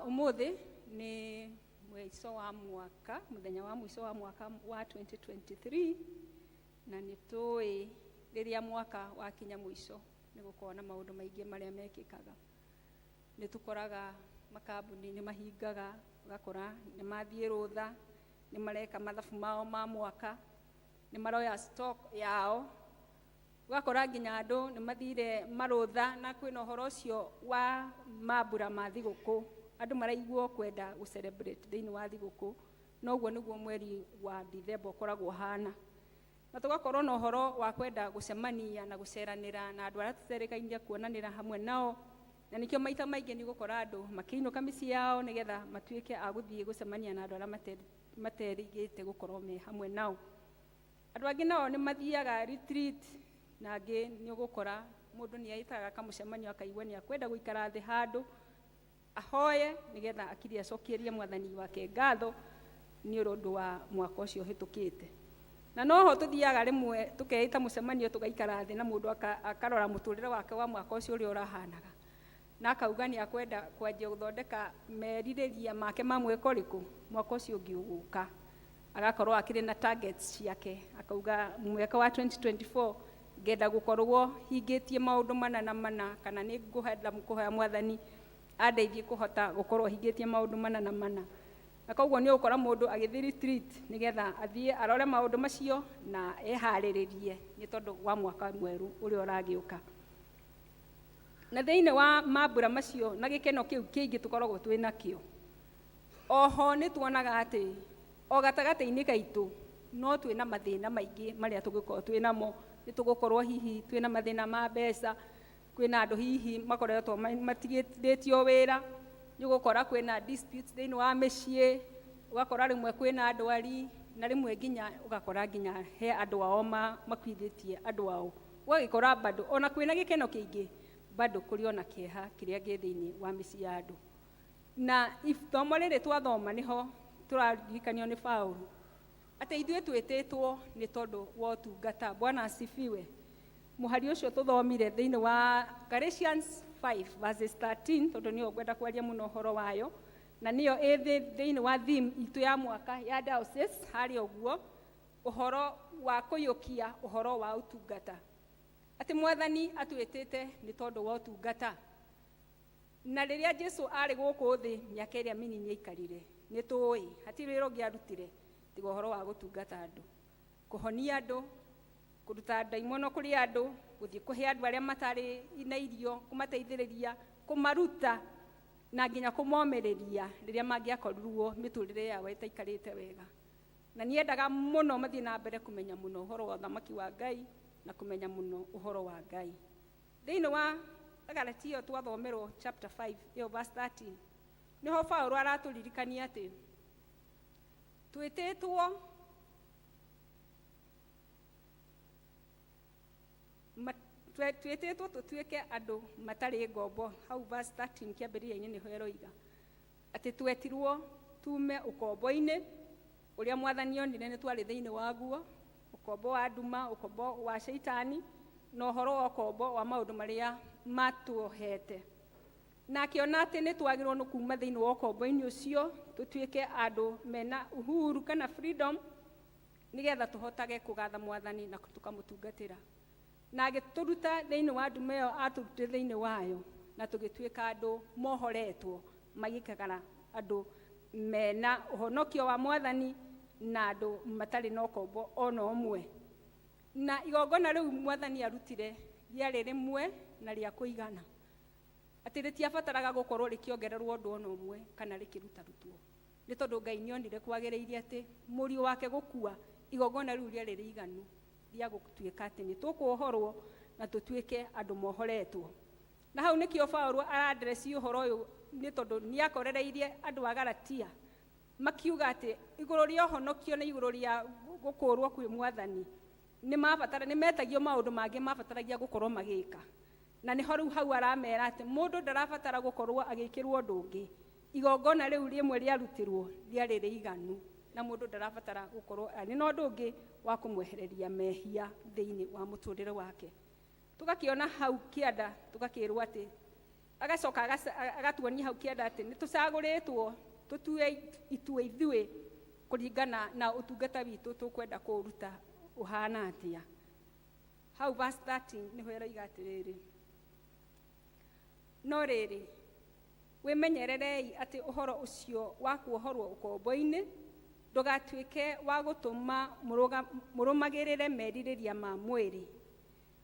Ũmũthĩ nĩ mũico wa mwaka, mũthenya wa mũico wa mwaka wa 2023, na nĩ tũĩ rĩrĩa mwaka wakinya mũico nĩ gũkorwo na maũndũ maingĩ marĩa mekĩkaga. Nĩ tũkoraga makambuni nĩ mahingaga, ũgakora nĩ mathiĩ rũtha, nĩ mareka mathabu mao ma mwaka, nĩ maroya stock yao, ũgakora nginya andũ nĩ mathire marũtha, na kwĩna ũhoro ũcio wa mambura ma thigũkũ, andũ maraiguo kwenda gũ celebrate thĩinĩ wa thigũkũ, noguo nĩguo mweri wa Dithemba ũkoragwo ũhana. Na tũgakorwo na ũhoro wa kwenda gũcemania na gũceranĩra na andũ arĩa tũterĩkaine kuonanĩra hamwe nao, na nĩkĩo maita maingĩ nĩ ũgũkora andũ makĩinũka mĩciĩ yao nĩgetha matuĩke a gũthiĩ gũcemania na andũ arĩa materĩgĩte gũkorwo me hamwe nao. Andũ angĩ nao nĩ mathiaga retreat, na angĩ nĩ ũgũkora mũndũ nĩ aĩtaga kamũcemanio akaigua nĩ akwenda gũikara thĩ handũ ahoye nĩgetha akiri acokerie Mwathani wake ngatho nĩ ũndũ wa mwaka ũcio ũhĩtũkĩte. Na noho tũthiaga rĩmwe tũkeĩta mũcemanio tũgaikara thĩ na mũndũ akarora mũtũrĩre wake wa mwaka ũcio ũrĩa ũrahanaga, na akauga nĩ akwenda kwanjia gũthondeka merirĩria make ma mwaka ũrĩkũ, mwaka ũcio ũngĩ ũgũka, agakorwo akĩrĩ na targets ciake, akauga mwaka wa 2024 ngenda gũkorwo hingĩtie maũndũ mana na mana, kana nĩ ngũhenda kũhoya Mwathani andeithie kũhota gũkorwo hingĩtie maũndũ mana na mana. Na koguo nĩ ũgũkora mũndũ agĩthiĩ retreat nĩgetha athiĩ arore maũndũ macio na eharĩrĩrie nĩ tondũ wa mwaka mwerũ ũrĩa ũragĩũka. Na thĩinĩ wa mambura macio na gĩkeno kĩu kĩingĩ tũkoragwo twĩ nakĩo, oho nĩ tuonaga atĩ o gatagatĩ-inĩ gaitũ no twĩna mathĩna maingĩ marĩa tũngĩkorwo twĩ namo. Nĩ tũgũkorwo hihi twĩna mathĩna ma mbeca, kwĩna andũ hihi makoretwo matigithĩtio wĩra, nĩ ũgũkora kwĩna disputes thĩinĩ wa mĩciĩ, ũgakora rĩmwe kwĩna ndwari, na rĩmwe nginya ũgakora nginya he andũ ao makuithĩtie andũ ao, ũgagĩkora bado ona kwĩna gĩkeno kĩingĩ bado kũrĩ ona kĩeha kĩrĩa gĩ thĩinĩ wa mĩciĩ ya andũ. Na ithomo rĩrĩ twathoma nĩho tũraririkanio nĩ Paũlũ atĩ ithuĩ twĩtĩtwo nĩ tondũ wa ũtungata. Bwana asifiwe. Mũhari ũcio tũthomire thĩinĩ wa Galatians 5 verses 13, tondũ nĩyo ngwenda kwaria mũno ũhoro wayo, na nĩyo ĩ thĩinĩ wa theme itũ ya mwaka ya diocese harĩa ũguo, ũhoro wa kũiyũkia ũhoro wa ũtungata, atĩ Mwathani atwĩtĩte nĩ tondũ wa ũtungata. Na rĩrĩa Jesu arĩ gũkũ thĩ mĩaka ĩrĩa mĩnini aikarire, nĩ tũĩ hatirĩ wĩra ũngĩ arutire tiga ũhoro wa gũtungata andũ, kũhonia andũ, kũruta ndaimono kũrĩ andũ, gũthiĩ kũhe andũ arĩa matarĩ na irio, kũmateithĩrĩria, kũmaruta na nginya kũmomĩrĩria rĩrĩa mangĩakorirwo mĩtũrĩre yao ĩtaikarĩte wega. Na nĩendaga mũno mathiĩ na mbere kũmenya mũno ũhoro wa ũthamaki wa Ngai na kũmenya mũno ũhoro wa Ngai. Thĩinĩ wa Galatia twathomerwo chapter 5 ĩyo verse 13, nĩho Paũlũ aratũririkania atĩ twĩtĩtwo twĩtĩtwo tũtuĩke andũ matarĩ ngombo. Hau verse 13 kĩambĩrĩria-inĩ nĩho ĩroiga atĩ twetirwo tume ũkombo-inĩ ũrĩa Mwathani onire nĩ twarĩ thĩinĩ waguo, ũkombo wa nduma, ũkombo wa caitani, na ũhoro wa ũkombo wa maũndũ marĩa matuohete. Na akĩona atĩ nĩ twagĩrĩirwo nĩ kuma thĩinĩ wa ũkombo-inĩ ũcio tũtuĩke andũ mena uhuru kana freedom, nĩgetha tũhotage kũgatha Mwathani na tũkamũtungatĩra. Na agĩtũruta thĩinĩ wa nduma ĩyo atũrutire thĩinĩ wayo, Na tũgĩtuĩka andũ mohoretwo, magĩikara andũ mena ũhonokio wa Mwathani na andũ matarĩ na ũkombo ona ũmwe. Na igongona rĩu Mwathani arutire rĩarĩ rĩmwe na rĩa kũigana, atĩ rĩtiabataraga gũkorwo rĩkĩongererwo ũndũ ona ũmwe kana rĩkĩrutarutwo, nĩ tondũ Ngai nĩonire kwagĩrĩire atĩ mũriũ wake gũkua igongona rĩu rĩarĩ rĩiganu rĩa gũtuĩka atĩ nĩ tũkuohorwo na tũtuĩke andũ mohoretwo. Na hau nĩkĩo Paũlũ aradresi ũhoro ũyũ, nĩ tondũ nĩakorereirie andũ a Galatia makiuga atĩ igũrũ rĩa ũhonokio na igũrũ rĩa gũkũrwo kwĩ Mwathani nĩ mabatara, nĩ metagio maũndũ mangĩ mabataragia gũkorwo magĩka. Na nĩho rĩu hau aramera atĩ mũndũ ndarabatara gũkorwo agĩkĩrwo ũndũ ũngĩ, igongona rĩu rĩmwe rĩarutirwo rĩarĩ rĩiganu, na mũndũ ndarabatara gũkorwo arĩ na ũndũ ũngĩ wa kũmwehereria mehia thĩinĩ wa mũtũrĩre wake. Tũgakĩona hau kĩanda, tũgakĩrwo atĩ agacoka agatuonia hau kĩanda atĩ nĩ tũcagũrĩtwo tũtue itue ithuĩ kũringana na ũtungata witũ tũkwenda kũũruta ũhana atĩa. Hau verse 13 nĩho ĩroiga atĩrĩrĩ, no rĩrĩ, wĩmenyererei atĩ ũhoro ũcio wa kuohorwo ũkombo-inĩ ndũgatuĩke wa gũtũma mũrũmagĩrĩre merirĩria ma mwĩrĩ.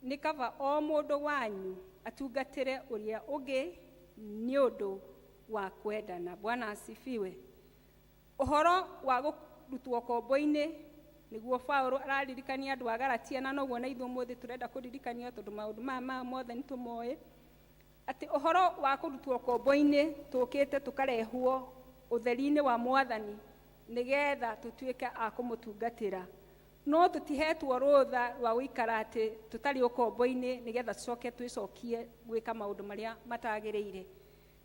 Nĩ kaba o mũndũ wanyu atungatĩre ũrĩa ũngĩ nĩ ũndũ wa kwendana. Bwana asifiwe. Ũhoro wa kũrutwo ũkombo-inĩ nĩguo Paũlũ araririkania andũ a Galatia, na noguo na ithuĩ ũmũthĩ tũrenda kũririkania, tondũ maũndũ maya maya mothe nĩ tũmoĩ, atĩ ũhoro wa kũrutwo ũkombo-inĩ tũkĩte tũkarehwo ũtheri-inĩ wa Mwathani nĩgetha tũtuĩke a kũmũtungatĩra. No tũtihetwo rũtha rwa gũikara atĩ tũtarĩ ũkombo-inĩ nĩgetha tũcoke twĩcokie gwĩka maũndũ marĩa matagĩrĩire.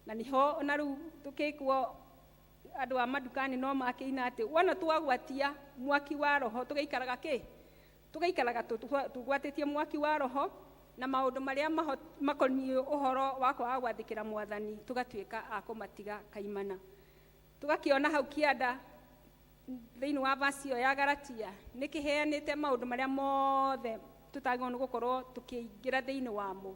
Na nĩho ona rĩu tũkĩkwo andũ a mandukani no makĩina atĩ wona twagwatia mwaki wa roho tũgaikaraga kĩ? Tũgaikaraga tũgwatĩtie mwaki wa roho na maũndũ marĩa makoniĩ ũhoro wa kwaga gwathĩkĩra Mwathani tũgatuĩka a kũmatiga kaimana. Tũgakĩona hau kĩanda thĩinĩ wa verse ĩyo ya Galatia nĩ kĩheanĩte maũndũ marĩa mothe tũtagĩrĩirwo nĩ gũkorwo tũkĩingĩra thĩinĩ wamo.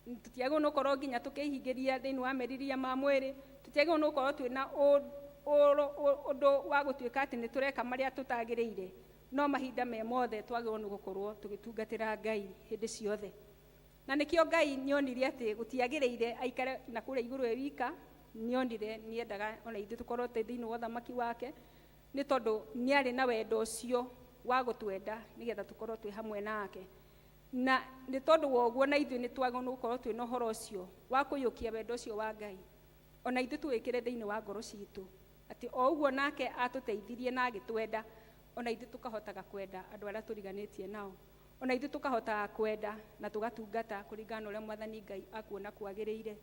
Tũtiagĩrĩirwo nĩ gũkorwo nginya tũkĩhingĩria thĩinĩ wa merirĩria ma mwĩrĩ, tũtiagĩrĩirwo nĩ gũkorwo twĩna ũndũ wa gũtuĩka atĩ nĩ tũreka marĩa tũtagĩrĩire, no mahinda me mothe twagĩrĩirwo nĩ gũkorwo tũgĩtungatĩra Ngai hĩndĩ ciothe. Na nĩkĩo Ngai nĩonire atĩ gũtiagĩrĩire aikare na kũrĩa igũrũ e wika, nĩonire nĩendaga ona ithuĩ tũkorwo twĩ thĩinĩ wa ũthamaki wake, nĩ tondũ nĩarĩ na wendo ũcio wa gũtwenda nĩgetha tũkorwo twĩ hamwe nake. Na nĩ tondũ wa ũguo na ithuĩ nĩ twagĩrĩirwo nĩ gũkorwo twĩna ũhoro ũcio wa kũiyũkia wendo ũcio wa Ngai, ona ithuĩ tũwĩkĩre thĩinĩ wa ngoro citũ, atĩ o ũguo nake atũteithirie na agĩtwenda, ona ithuĩ tũkahotaga kwenda andũ arĩa tũriganĩtie nao, ona ithuĩ tũkahotaga kwenda na tũgatungata kũringana na ũrĩa Mwathani Ngai akuona kwagĩrĩire,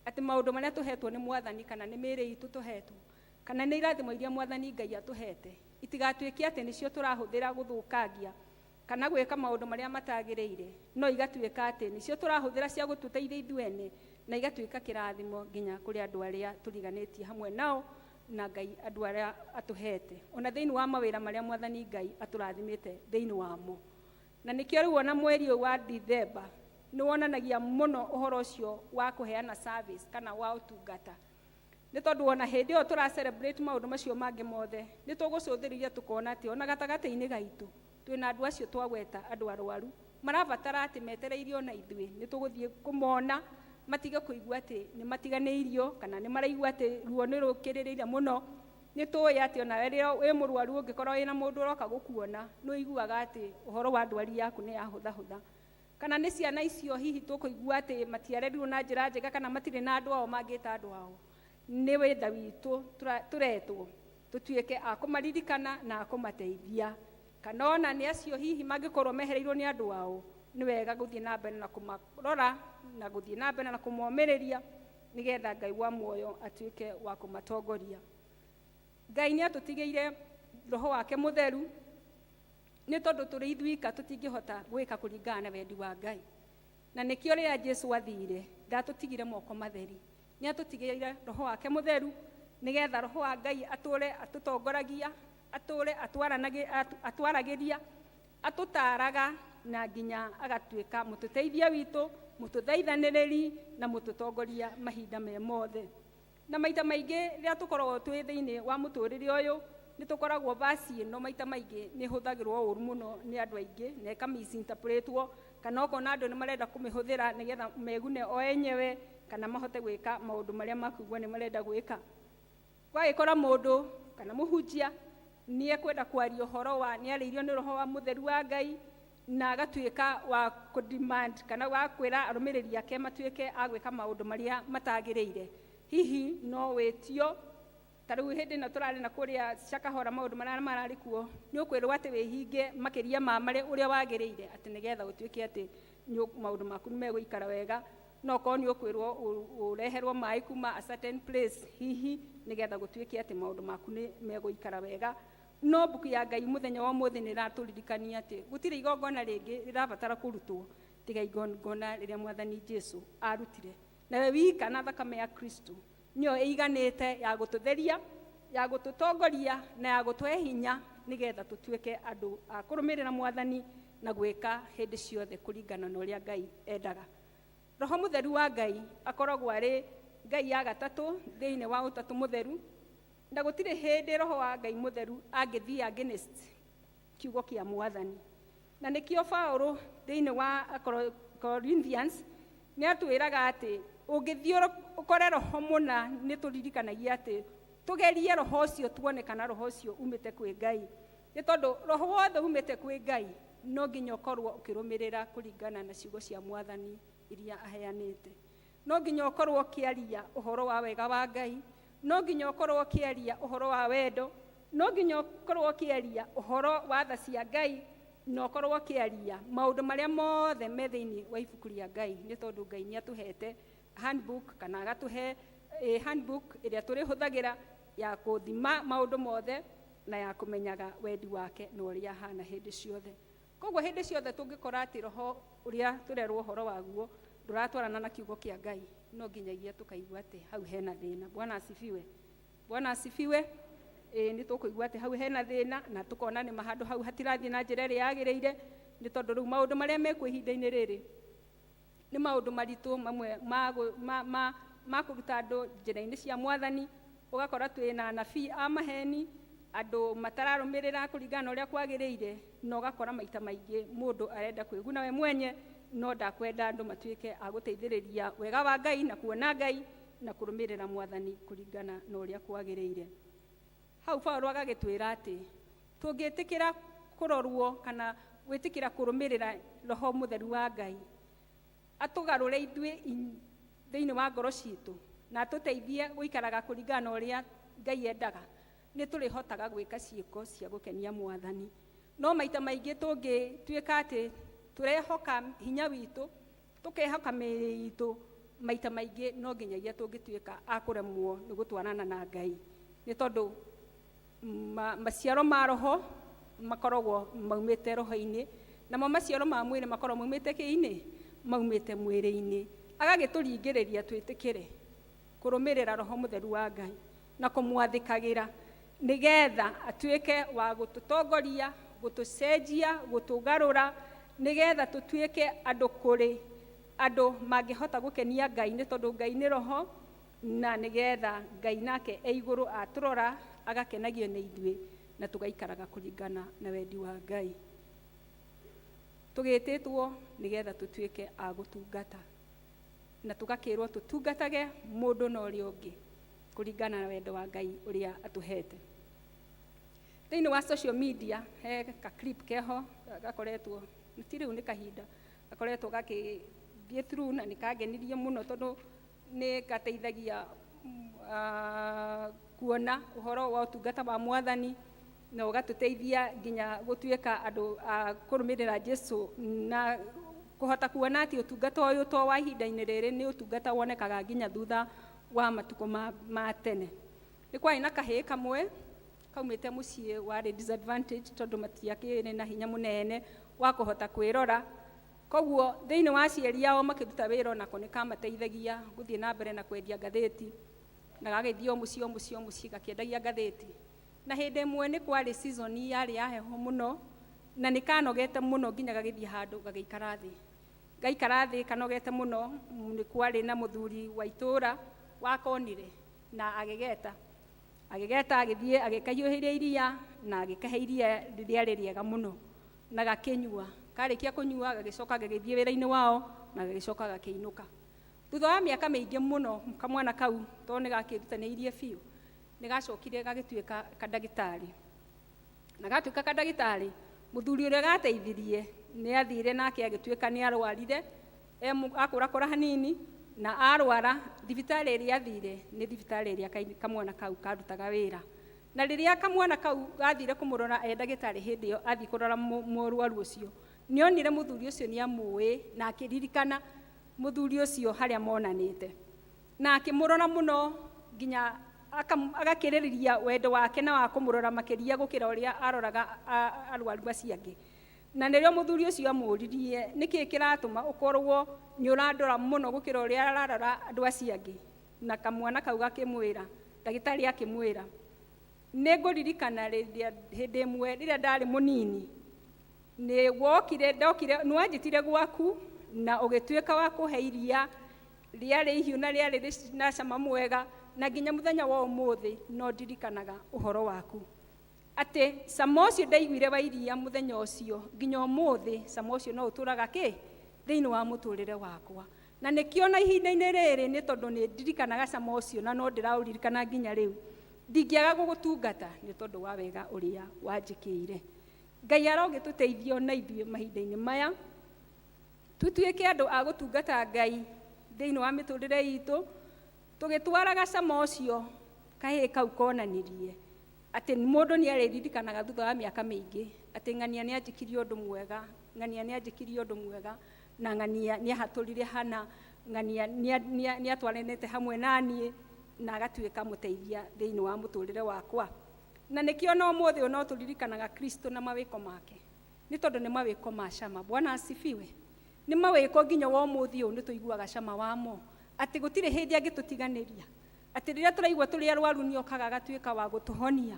atĩ maũndũ marĩa tũhetwo nĩ Mwathani kana nĩ mĩĩrĩ itũ tũhetwo kana nĩ irathimo iria Mwathani Ngai atũhete itigatuĩke atĩ nĩcio tũrahũthĩra gũthũkangia kana gwĩka maũndũ marĩa matagĩrĩire, no igatuĩka atĩ nĩcio tũrahũthĩra cia gũtũteithia ithuĩ ene na igatuĩka kĩrathimo nginya kũrĩ andũ arĩa tũriganĩtie hamwe nao na Ngai andũ arĩa atũhete ona thĩinĩ wa mawĩra marĩa Mwathani Ngai atũrathimĩte thĩinĩ wamo. Na nĩkĩo rĩu ona mweri ũyũ wa Dithemba nĩ wonanagia mũno ũhoro ũcio wa kũheana service kana wa ũtungata, nĩ tondũ ona hĩndĩ ĩyo tũra celebrate maũndũ macio mangĩ mothe nĩ tũgũcũthĩrĩria tũkona atĩ ona gatagatĩ-inĩ gaitũ twĩna andũ acio twagweta, andũ arwaru marabatara atĩ metereirio na ithuĩ nĩ tũgũthiĩ kũmona matige kũigua atĩ nĩ matiganĩirio kana nĩ maraigua atĩ ruo nĩ rũkĩrĩrĩire mũno. Nĩ tũĩ atĩ ona rĩrĩa wĩ mũrwaru ũngĩkorwo wĩna mũndũ ũroka gũkuona nĩ ũiguaga atĩ ũhoro wa ndwari yaku nĩ yahũthahũtha. Kana nĩ ciana icio hihi tũkũigua atĩ matiarerirwo na njĩra njega kana matirĩ na andũ ao mangĩta andũ ao, nĩ wĩtha witũ tũretwo tũtuĩke a kũmaririkana na a kũmateithia. Kana ona nĩ acio hihi mangĩkorwo mehereirwo nĩ andũ ao, nĩ wega gũthiĩ na mbere na kũmarora na gũthiĩ na mbere na kũmomĩrĩria nĩgetha Ngai wa muoyo atuĩke wa kũmatongoria. Ngai nĩ atũtigĩire roho wake mũtheru nĩ tondũ tũrĩ ithuika tũtingĩhota gwĩka kũringana na wendi wa Ngai. Na nĩkĩo rĩrĩa Jesu athire ndatũtigire moko matheri, nĩ atũtigĩire roho wake mũtheru nĩgetha roho wa Ngai atũre atũtongoragia, atũre atwaragĩria, atũtaraga na nginya agatuĩka mũtũteithia witũ Mũtũthaithanĩrĩri na Mũtũtongoria mahinda me mothe. Na maita maingĩ rĩrĩa tũkoragwo twĩ thĩinĩ wa mũtũrĩre ũyũ, nĩ tũkoragwo vaci ĩno maita maingĩ nĩ ĩhũthagĩrwo ũru mũno nĩ andũ aingĩ na ĩka misinterpretwo, kana ũkona andũ nĩ marenda kũmĩhũthĩra nĩgetha megune o enyewe kana mahote gwĩka maũndũ marĩa makugwo nĩ marenda gwĩka. Ũgagĩkora mũndũ kana mũhunjia nĩ ekwenda kwaria ũhoro wa nĩ arĩirio nĩ roho wa mũtheru wa Ngai, na agatuĩka wa kũ-demand kana wa kwĩra arũmĩrĩri ake matuĩke a gwĩka maũndũ marĩa matagĩrĩire. Hihi no wĩtio ta rĩu hĩndĩ ĩno tũrarĩ na kũrĩa Shakahola, maũndũ marĩa mararĩ kuo, nĩ ũkwĩrwo atĩ wĩhinge makĩria ma marĩa ũrĩa wagĩrĩire, atĩ nĩgetha ũtuĩke atĩ maũndũ maku nĩ megũikara wega. No korwo nĩ ũkwĩrwo ũreherwo maĩ kuma a certain place, hihi nĩgetha gũtuĩke atĩ maũndũ maku nĩ megũikara wega. No mbuku ya Ngai mũthenya wa ũmũthĩ nĩ ĩratũririkania atĩ gũtirĩ igongona rĩngĩ rĩrabatara kũrutwo tiga igongona rĩrĩa Mwathani Jesu arutire, nawe wika na thakame ya Kristo nĩyo ĩiganĩte ya gũtũtheria, ya gũtũtongoria na ya gũtũhe hinya nĩgetha tũtuĩke andũ a kũrũmĩrĩra Mwathani na gwĩka hĩndĩ ciothe kũringana na ũrĩa Ngai endaga. Roho Mũtheru wa Ngai akoragwo arĩ Ngai ya gatatũ thĩinĩ wa Ũtatũ Mũtheru, na gũtirĩ hĩndĩ Roho wa Ngai Mũtheru angĩthiĩ against kiugo kĩa Mwathani. Na nĩkĩo Paũlũ thĩinĩ wa Corinthians nĩ atwĩraga atĩ ũngĩthiĩ ũkore roho mũna, nĩ tũririkanagia atĩ tũgerie roho ũcio tuone kana roho ũcio umĩte kwĩ Ngai, nĩ tondũ roho wothe umĩte kwĩ Ngai no nginya ũkorwo ũkĩrũmĩrĩra kũringana na ciugo cia Mwathani iria aheanĩte. No nginya ũkorwo ũkĩaria ũhoro wa wega wa Ngai, no nginya ũkorwo ũkĩaria ũhoro wa wendo, no nginya ũkorwo ũkĩaria ũhoro wa tha cia Ngai, na ũkorwo ũkĩaria maũndũ marĩa mothe me thĩinĩ wa ibuku rĩa Ngai, nĩ tondũ Ngai nĩ atũhete handbook kana agatũhe handbook ĩrĩa tũrĩhũthagĩra ya kũthima maũndũ mothe na ya kũmenyaga wendi wake na ũrĩa ahana hĩndĩ ciothe. Koguo hĩndĩ ciothe tũngĩkora atĩ roho ũrĩa tũrerwo ũhoro waguo ndũratwarana na kiugo kĩa Ngai, no nginyagia tũkaigua atĩ hau hena thĩna. Bwana asifiwe. Bwana asifiwe. Nĩ tũkũigua atĩ hau hena thĩna na tũkona nĩ handũ hau hatirathiĩ na njĩra ĩrĩa yagĩrĩire, nĩ tondũ rĩu maũndũ marĩa mekuo ihinda-inĩ rĩrĩ nĩ maũndũ maritũ mamwe ma kũruta andũ njĩra-inĩ cia Mwathani. Ũgakora twĩna anabii a maheni, andũ matararũmĩrĩra kũringana na ũrĩa kwagĩrĩire, na ũgakora maita maingĩ mũndũ arenda kwĩguna we mwenye, no ndakwenda andũ matuĩke a gũteithĩrĩria wega wa Ngai na kuona Ngai na kũrũmĩrĩra Mwathani kũringana na ũrĩa kwagĩrĩire. Hau Paũlũ agagĩtwĩra atĩ tũngĩtĩkĩra kũrorwo kana gwĩtĩkĩra kũrũmĩrĩra Roho Mũtheru wa Ngai, atũgarũre ithuĩ thĩinĩ wa ngoro citũ na atũteithie gũikaraga kũringana na ũrĩa Ngai endaga, nĩ tũrĩhotaga gwĩka ciĩko cia gũkenia Mwathani. No maita maingĩ tũngĩtuĩka atĩ tũrehoka hinya witũ, tũkehoka mĩĩrĩ itũ, maita maingĩ no nginyagia tũngĩtuĩka a kũremwo nĩ gũtwarana na Ngai, nĩ tondũ maciaro ma roho makoragwo maumĩte roho-inĩ, namo maciaro ma mwĩrĩ makoragwo maumĩte kĩ-inĩ, maumĩte mwĩrĩ-inĩ. Agagĩtũringĩrĩria twĩtĩkĩre kũrũmĩrĩra Roho Mũtheru wa Ngai na kũmwathĩkagĩra, nĩgetha atuĩke wa gũtũtongoria, gũtũcenjia, gũtũgarũra, nĩgetha tũtuĩke andũ kũrĩ andũ mangĩhota gũkenia Ngai, nĩ tondũ Ngai nĩ roho, na nĩgetha Ngai nake e igũrũ atũrora agakenagio nĩ ithuĩ na tũgaikaraga kũringana na wendi wa Ngai. Tũgĩtĩtwo nĩgetha tũtuĩke a gũtungata, na tũgakĩrwo tũtungatage mũndũ na ũrĩa ũngĩ kũringana na wendo wa Ngai ũrĩa atũhete. Thĩinĩ wa social media he ka clip keho gakoretwo, ti rĩu nĩ kahinda gakoretwo gakĩthiĩ through, na nĩ kangenirie mũno tondũ nĩ gateithagia kuona ũhoro wa ũtungata wa Mwathani, na ũgatũteithia nginya gũtuĩka andũ a kũrũmĩrĩra Jesu na kũhota kuona atĩ ũtungata ũyũ to wa ihinda-inĩ rĩrĩ, nĩ ũtungata wonekaga nginya thutha wa matukũ ma tene. Nĩ kwarĩ na kahĩĩ kamwe kaumĩte mũciĩ warĩ disadvantage, tondũ matiakĩrĩ na hinya mũnene wa kũhota kwĩrora. Koguo thĩinĩ wa aciari ao makĩruta wĩra onako nĩ kamateithagia gũthiĩ na mbere na kwendia ngathĩti, na gagĩthiĩ o mũciĩ o mũciĩ o mũciĩ gakĩendagia ngathĩti. Na hĩndĩ ĩmwe nĩ kwarĩ season yarĩ ya heho mũno, na nĩ kanogete mũno nginya gagĩthiĩ handũ gagĩikara thĩ. Gaikara thĩ kanogete mũno, nĩ kwarĩ na mũthuri wa itũũra wakonire na agĩgeta. Agĩgeta agĩthiĩ agĩkahiũhĩria iria na agĩkahe iria rĩarĩ rĩega mũno na gakĩnyua. Karĩkia kũnyua gagĩcoka gagĩthiĩ wĩra-inĩ wao na gagĩcoka gakĩinũka. Thutha wa mĩaka mĩingĩ mũno kamwana kau tondũ nĩ gakĩrutanĩirie biũ nĩ gacokire gagĩtuĩka kandagĩtarĩ. Na gatuĩka kandagĩtarĩ, mũthuri ũrĩa gateithirie nĩ athire nake agĩtuĩka nĩ arwarire, akũrakũra hanini na arwara thibitarĩ ĩrĩa athire nĩ thibitarĩ ĩrĩa kamwana kau karutaga wĩra. Na rĩrĩa kamwana kau gathire kũmũrora e ndagĩtarĩ hĩndĩ ĩyo athiĩ kũrora mũrwaru ũcio, nĩ onire mũthuri ũcio nĩ amũĩ na akĩririkana mũthuri ũcio harĩa monanĩte. Na akĩmũrora mũno nginya agakĩrĩrĩria wendo wake na wa kũmũrora makĩria gũkĩra ũrĩa aroraga arwaru acio angĩ. Na nĩrĩo mũthuri ũcio amũririe nĩkĩĩ kĩratũma ũkorwo nĩ ũrandora mũno gũkĩra ũrĩa ararora andũ acio angĩ. Na kamwana kau gakĩmwĩra, ndagĩtarĩ akĩmwĩra, nĩ ngũririkana hĩndĩ ĩmwe rĩrĩa ndarĩ mũnini, nĩ wokire, ndokire, nĩ wanjĩtire gwaku na ũgĩtuĩka wa kũhe iria rĩarĩ ihiũ na rĩarĩ na cama mwega, na nginya mũthenya wa ũmũthĩ no ndirikanaga ũhoro waku. Atĩ cama ũcio ndaiguire wa iria mũthenya ũcio nginya ũmũthĩ cama ũcio no ũtũraga kĩ thĩinĩ wa mũtũrĩre wakwa. Na nĩkĩo na ihinda-inĩ rĩrĩ nĩ tondũ nĩ ndirikanaga cama ũcio na no ndĩraũririkana nginya rĩu, ndingĩaga gũgũtungata nĩ tondũ wa wega ũrĩa wanjĩkĩire. Ngai arogĩtũteithia na ithuĩ mahinda-inĩ maya tũtuĩke andũ a gũtungata Ngai thĩinĩ wa mĩtũrĩre itũ, tũgĩtwaraga cama ũcio kahĩĩ kau konanirie atĩ mũndũ nĩ arĩririkanaga thutha wa mĩaka mĩingĩ atĩ ng'ania nĩ anjĩkirie ũndũ mwega, ng'ania nĩ anjĩkirie ũndũ mwega, na ng'ania nĩ ahatũrire hana, ng'ania nĩ atwaranĩte hamwe na niĩ na agatuĩka mũteithia thĩinĩ wa mũtũrĩre wakwa. Na nĩkĩo no ũmũthĩ ũyũ no tũririkanaga Kristo na mawĩko make, nĩ tondũ nĩ mawĩko ma cama. Bwana asifiwe. Nĩ mawĩko nginya wa ũmũthĩ ũyũ nĩ tũiguaga cama wamo, atĩ gũtirĩ hĩndĩ angĩtũtiganĩria, atĩ rĩrĩa tũraigua tũrĩ arwaru nĩ okaga agatuĩka wa gũtũhonia,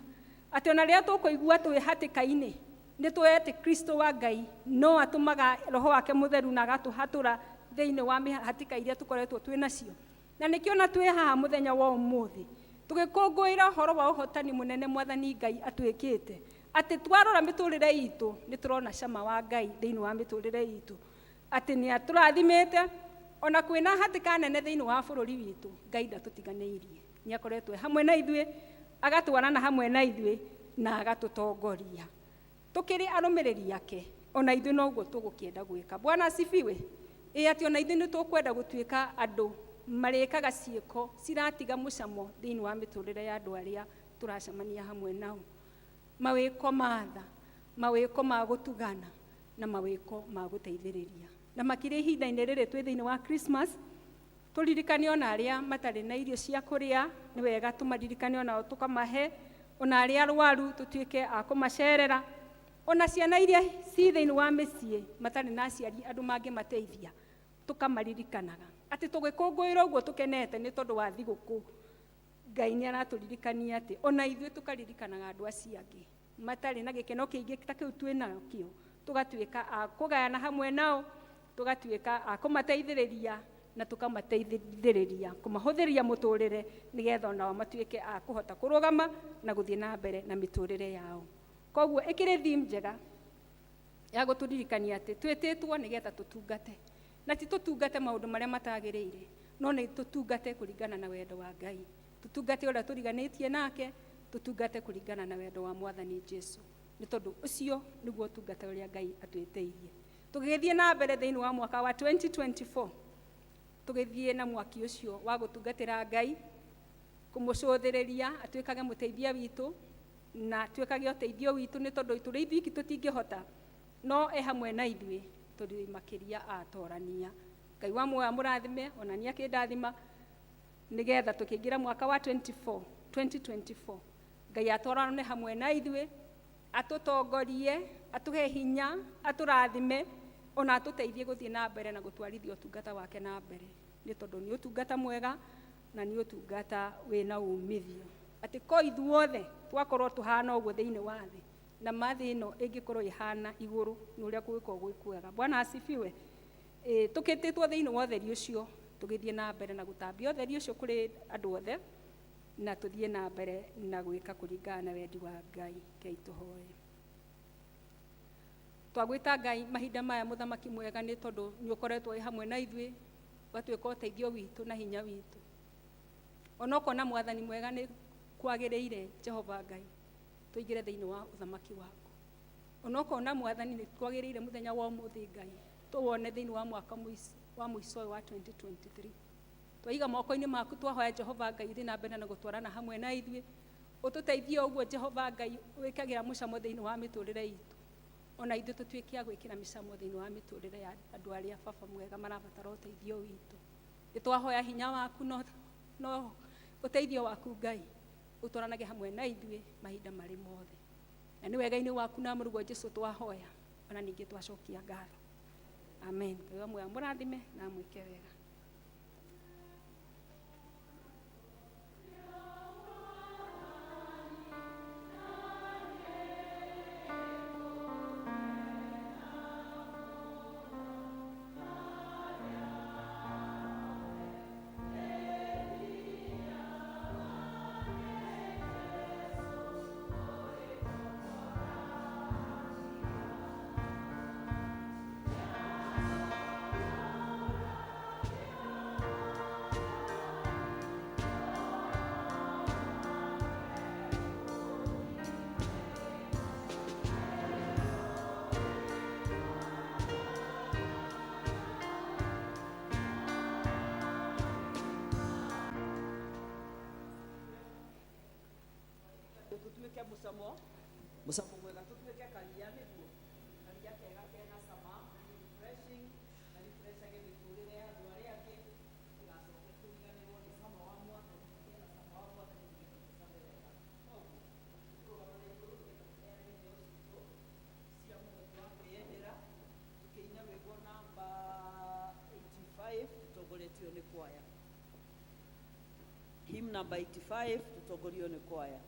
atĩ ona rĩrĩa tũkũigua twĩ hatĩka-inĩ nĩ tũĩ atĩ Kristo wa Ngai no atũmaga roho wake mũtheru na agatũhatũra thĩinĩ wa mĩhatĩka iria tũkoretwo twĩ nacio. Na nĩkĩo na twĩ haha mũthenya wa ũmũthĩ tũgĩkũngũĩra ũhoro wa ũhotani mũnene Mwathani Ngai atwĩkĩte, atĩ twarora mĩtũrĩre itũ nĩ tũrona cama wa Ngai thĩinĩ wa mĩtũrĩre itũ, atĩ nĩ atũrathimĩte ona kwĩna hatĩka nene thĩinĩ wa bũrũri witũ. Ngai ndatũtiganĩirie, nĩ akoretwo hamwe na ithuĩ, agatwarana hamwe na ithuĩ na agatũtongoria. Tũkĩrĩ arũmĩrĩri ake, ona ithuĩ noguo tũgũkĩenda gwĩka. Bwana asifiwe. Ĩ atĩ ona ithuĩ nĩ tũkwenda gũtuĩka andũ marĩkaga ciĩko ciratiga mũcamo thĩinĩ wa mĩtũrĩre ya andũ arĩa tũracemania hamwe nao. Mawĩko ma tha, mawĩko ma gũtugana na mawĩko ma gũteithĩrĩria. Na makĩria ihinda-inĩ rĩrĩ twĩ thĩinĩ wa Christmas, tũririkane ona arĩa matarĩ na irio cia kũrĩa, nĩ wega tũmaririkane onao tũkamahe, ona arĩa arwaru tũtuĩke a kũmacerera, ona ciana iria ci thĩinĩ wa mĩciĩ matarĩ na aciari andũ mangĩmateithia, tũkamaririkanaga. Atĩ tũgĩkũngũĩra ũguo tũkenete nĩ tondũ wa thigũkũ, Ngai nĩ aratũririkania atĩ ona ithuĩ tũkaririkanaga andũ acio angĩ matarĩ na gĩkeno kĩingĩ ta kĩu twĩ nakĩo, tũgatuĩka a kũgayana hamwe nao, tũgatuĩka a kũmateithĩrĩria na tũkamateithĩrĩria kũmahũthĩria mũtũrĩre nĩgetha onao matuĩke a kũhota kũrũgama na gũthiĩ na mbere na mĩtũrĩre yao. Koguo ĩkĩrĩ theme njega ya gũtũririkania atĩ twĩtĩtwo nĩgetha tũtungate, na ti tũtungate maũndũ marĩa matagĩrĩire, no nĩ tũtungate kũringana na wendo wa Ngai, tũtungate ũrĩa tũriganĩtie nake, tũtungate kũringana na wendo wa Mwathani Jesu, nĩ tondũ ũcio nĩguo ũtungata ũrĩa Ngai atwĩtĩirie. Tũgĩthiĩ na mbere thĩinĩ wa mwaka wa 2024, tũgĩthiĩ na mwaki ũcio wa gũtungatĩra Ngai, kũmũcũthĩrĩria atuĩkage mũteithia witũ na atuĩkage ũteithio witũ, nĩ tondũ tũrĩ ithuiki tũtingĩhota, no e hamwe na ithuĩ tũrĩ makĩria atorania. Ngai wa muoyo amũrathime, ona niĩ akĩndathima, nĩgetha tũkĩingĩra mwaka wa 2024, Ngai atwarane hamwe na ithuĩ, atũtongorie, atũhe hinya, atũrathime, ona atũteithie gũthiĩ na mbere na gũtwarithia ũtungata wake na mbere, nĩ tondũ nĩ ũtungata mwega na nĩ ũtungata wĩna umithio. Atĩ ko ithuothe twakorwo tũhana ũguo thĩinĩ wa thĩ, na ma thĩ ĩno ĩngĩkorwo ĩhana igũrũ, nĩ ũrĩa kũngĩkorwo gwĩ kwega. Bwana asifiwe. Tũkĩtĩtwo thĩinĩ wa ũtheri ũcio, tũgĩthiĩ na mbere na gũtambia ũtheri ũcio kũrĩ andũ othe, na tũthiĩ na mbere na gwĩka kũringana na wendi wa Ngai. Ngai tũhoe. Twagwĩta Ngai mahinda maya, mũthamaki mwega, nĩ tondũ nĩ ũkoretwo wĩ hamwe na ithuĩ, ũgatuĩka ũteithio witũ na hinya witũ. Ona ũkona mwathani mwega nĩ kwagĩrĩire, Jehova Ngai, tũingĩre thĩinĩ wa ũthamaki waku. Ona ũkona mwathani nĩ kwagĩrĩire mũthenya wa ũmũthĩ, Ngai, tũwone thĩinĩ wa mwaka wa mũico ũyũ wa 2023. Twaiga moko-inĩ maku, twahoya Jehova Ngai ũthiĩ na mbere na gũtwarana hamwe na ithuĩ, ũtũteithie ũguo Jehova Ngai wĩkagĩra mũcamo thĩinĩ wa mĩtũrĩre itũ, ona ithuĩ tũtuĩke a gwĩkĩra mĩcamo thĩinĩ wa mĩtũrĩre ya andũ arĩa, baba mwega, marabatara ũteithio witũ. Nĩ twahoya hinya waku no ũteithio waku, Ngai, ũtwaranage hamwe na ithuĩ mahinda marĩ mothe, na nĩ wega-inĩ waku na mũrũguo Jesu twahoya, ona ningĩ twacokia ngatho. Amen. Ngai wa muoyo amũrathime na amwĩke wega. Tutuĩke mũcamo, mũcamo mwega, tũtuĩke karia, nĩguo karia kega kena cama na nĩ refreshing na refreshage mĩtũrĩre ya andũ arĩa angĩ, tũtigacoke tũriganĩrwo nĩ cama wa mwathani. Tũgĩe na cama wa mwathani nĩgetha tũcame wega. Koguo tũrũgama na igũrũ nĩgetha tũheane iheo citũ cia mũhothi wa kwĩyendera, tũkĩina rwĩmbo namba 85 tũtongoretio nĩ kwaya. Hymn number 85 tũtongorio nĩ kwaya.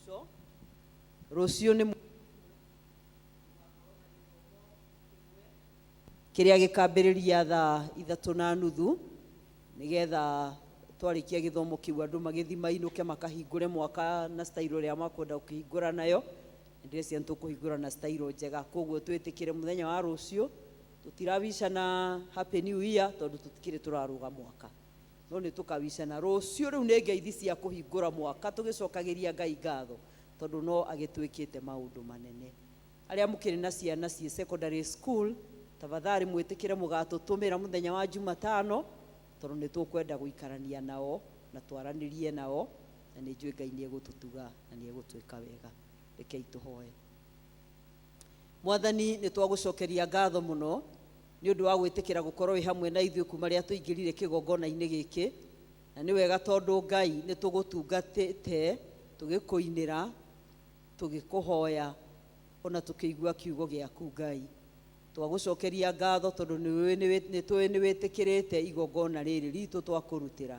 Mũico rũciũ nĩ kĩrĩa gĩkambĩrĩria thaa 3:30 nĩgetha twarĩkia gĩthomo kĩu andũ magĩthiĩ mainũke makahingũre mwaka na style ĩrĩa makwenda gũkĩhingũra nayo. Ndĩreciria nĩ tũkũhingũra na style njega, koguo twĩtĩkĩre mũthenya wa rũciũ tũtirawicana happy new year tondũ tũtikĩrĩ tũrarũga mwaka, no nĩ tũkawicana rũciũ. Rĩu nĩ ngeithi cia kũhingũra mwaka tũgĩcokagĩria Ngai ngatho tondũ no agĩtwĩkĩte maũndũ manene. Arĩa mũkĩrĩ na ciana ciĩ secondary school, tafadhali mwĩtĩkĩre mũgatũtũmĩra mũthenya wa Jumatano tondũ nĩ tũkwenda gũikarania nao na twaranĩrie nao, na nĩ njũĩ Ngai nĩ egũtũtuga na nĩ egũtwĩka wega. Rekei tũhoe. Mwathani, nĩ twagũcokeria ngatho mũno nĩ ũndũ wa gwĩtĩkĩra gũkorwo wĩ hamwe na ithuĩ kuma rĩrĩa tũingĩrire kĩgongona-inĩ gĩkĩ, na nĩ wega tondũ Ngai nĩ tũgũtungatĩte tũgĩkũinĩra, tũgĩkũhoya, ona tũkĩigua kiugo gĩaku. Ngai, twagũcokeria ngatho tondũ nĩ tũĩ nĩ wĩtĩkĩrĩte igongona rĩrĩ ritũ twakũrutĩra,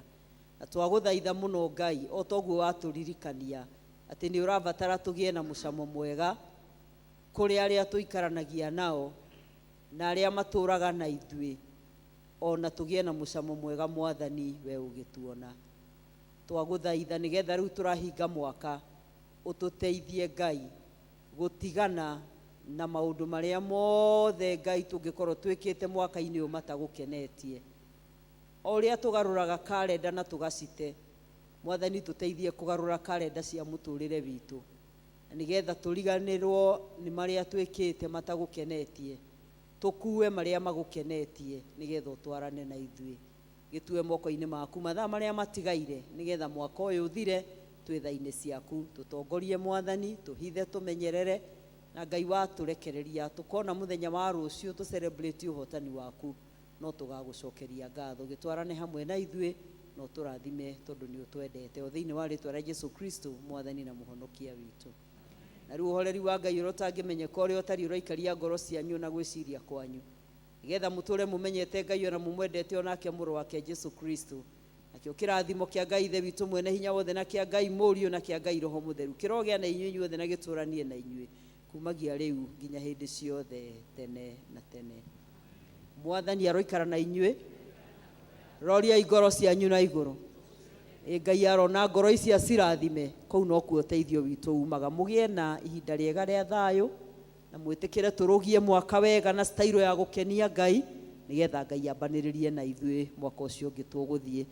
na twagũthaitha mũno Ngai, o toguo watũririkania atĩ nĩ ũrabatara tũgĩe na mũcamo mwega kũrĩ arĩa tũikaranagia nao na arĩa matũraga na ithuĩ, ona tũgĩe na mũcamo mwega. Mwathani, we ũgĩtuona, twagũthaitha nĩgetha rĩu tũrahinga mwaka ũtũteithie Ngai gũtigana na maũndũ marĩa mothe Ngai tũngĩkorwo twĩkĩte mwaka-inĩ ũyũ matagũkenetie. O ũrĩa tũgarũraga karenda na tũgacite, Mwathani, tũteithie kũgarũra karenda cia mũtũrĩre witũ na nĩgetha tũriganĩrwo nĩ marĩa twĩkĩte matagũkenetie, tũkue marĩa magũkenetie, nĩgetha ũtwarane na ithuĩ. Gĩtue moko-inĩ maku mathaa marĩa matigaire nĩgetha mwaka ũyũ ũthire twĩ tha-inĩ ciaku. Tũtongorie Mwathani, tũhithe, tũmenyerere, na Ngai watũrekereria tũkona mũthenya wa rũciũ tũ celebrate ũhotani waku, no tũgagũcokeria ngatho. Gĩtwarane hamwe na ithuĩ no tũrathime tondũ nĩ ũtwendete, o thĩinĩ wa rĩtwa rĩa Jesu Kristo, Mwathani na Mũhonokia witũ. Na rĩu ũhoreri wa Ngai ũrĩa ũtangĩmenyeka ũrĩa ũtariĩ ũraikaria ngoro cianyu na gwĩciria kwanyu, nĩgetha mũtũre mũmenyete Ngai ona mũmwendete, onake mũrũ wake Jesu Kristo. Nakĩo kĩrathimo kĩa Ngai Ithe witũ mwene hinya wothe, na kĩa Ngai Mũriũ, na kĩa Ngai Roho Mũtheru kĩrogĩa na inyuĩ inyuothe na gĩtũranie na inyuĩ kumagia rĩu nginya hĩndĩ ciothe tene na tene. Mwathani aroikara na inyuĩ. Roriai ngoro cianyu na igũrũ. Ĩ Ngai arona ngoro ici acirathime, kũu nokuo ũteithio witũ umaga. Mũgĩe na ihinda rĩega rĩa thayũ na mwĩtĩkĩre tũrũgie mwaka wega na style ya gũkenia Ngai, nĩgetha Ngai ambanĩrĩrie na ithuĩ mwaka ũcio ũngĩ tũgũthiĩ.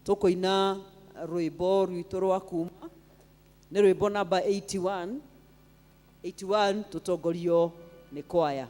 Tũkũina rwĩmbo rwitũ rwa kuma, nĩ rwĩmbo namba 81 81, tũtongorio nĩ kwaya.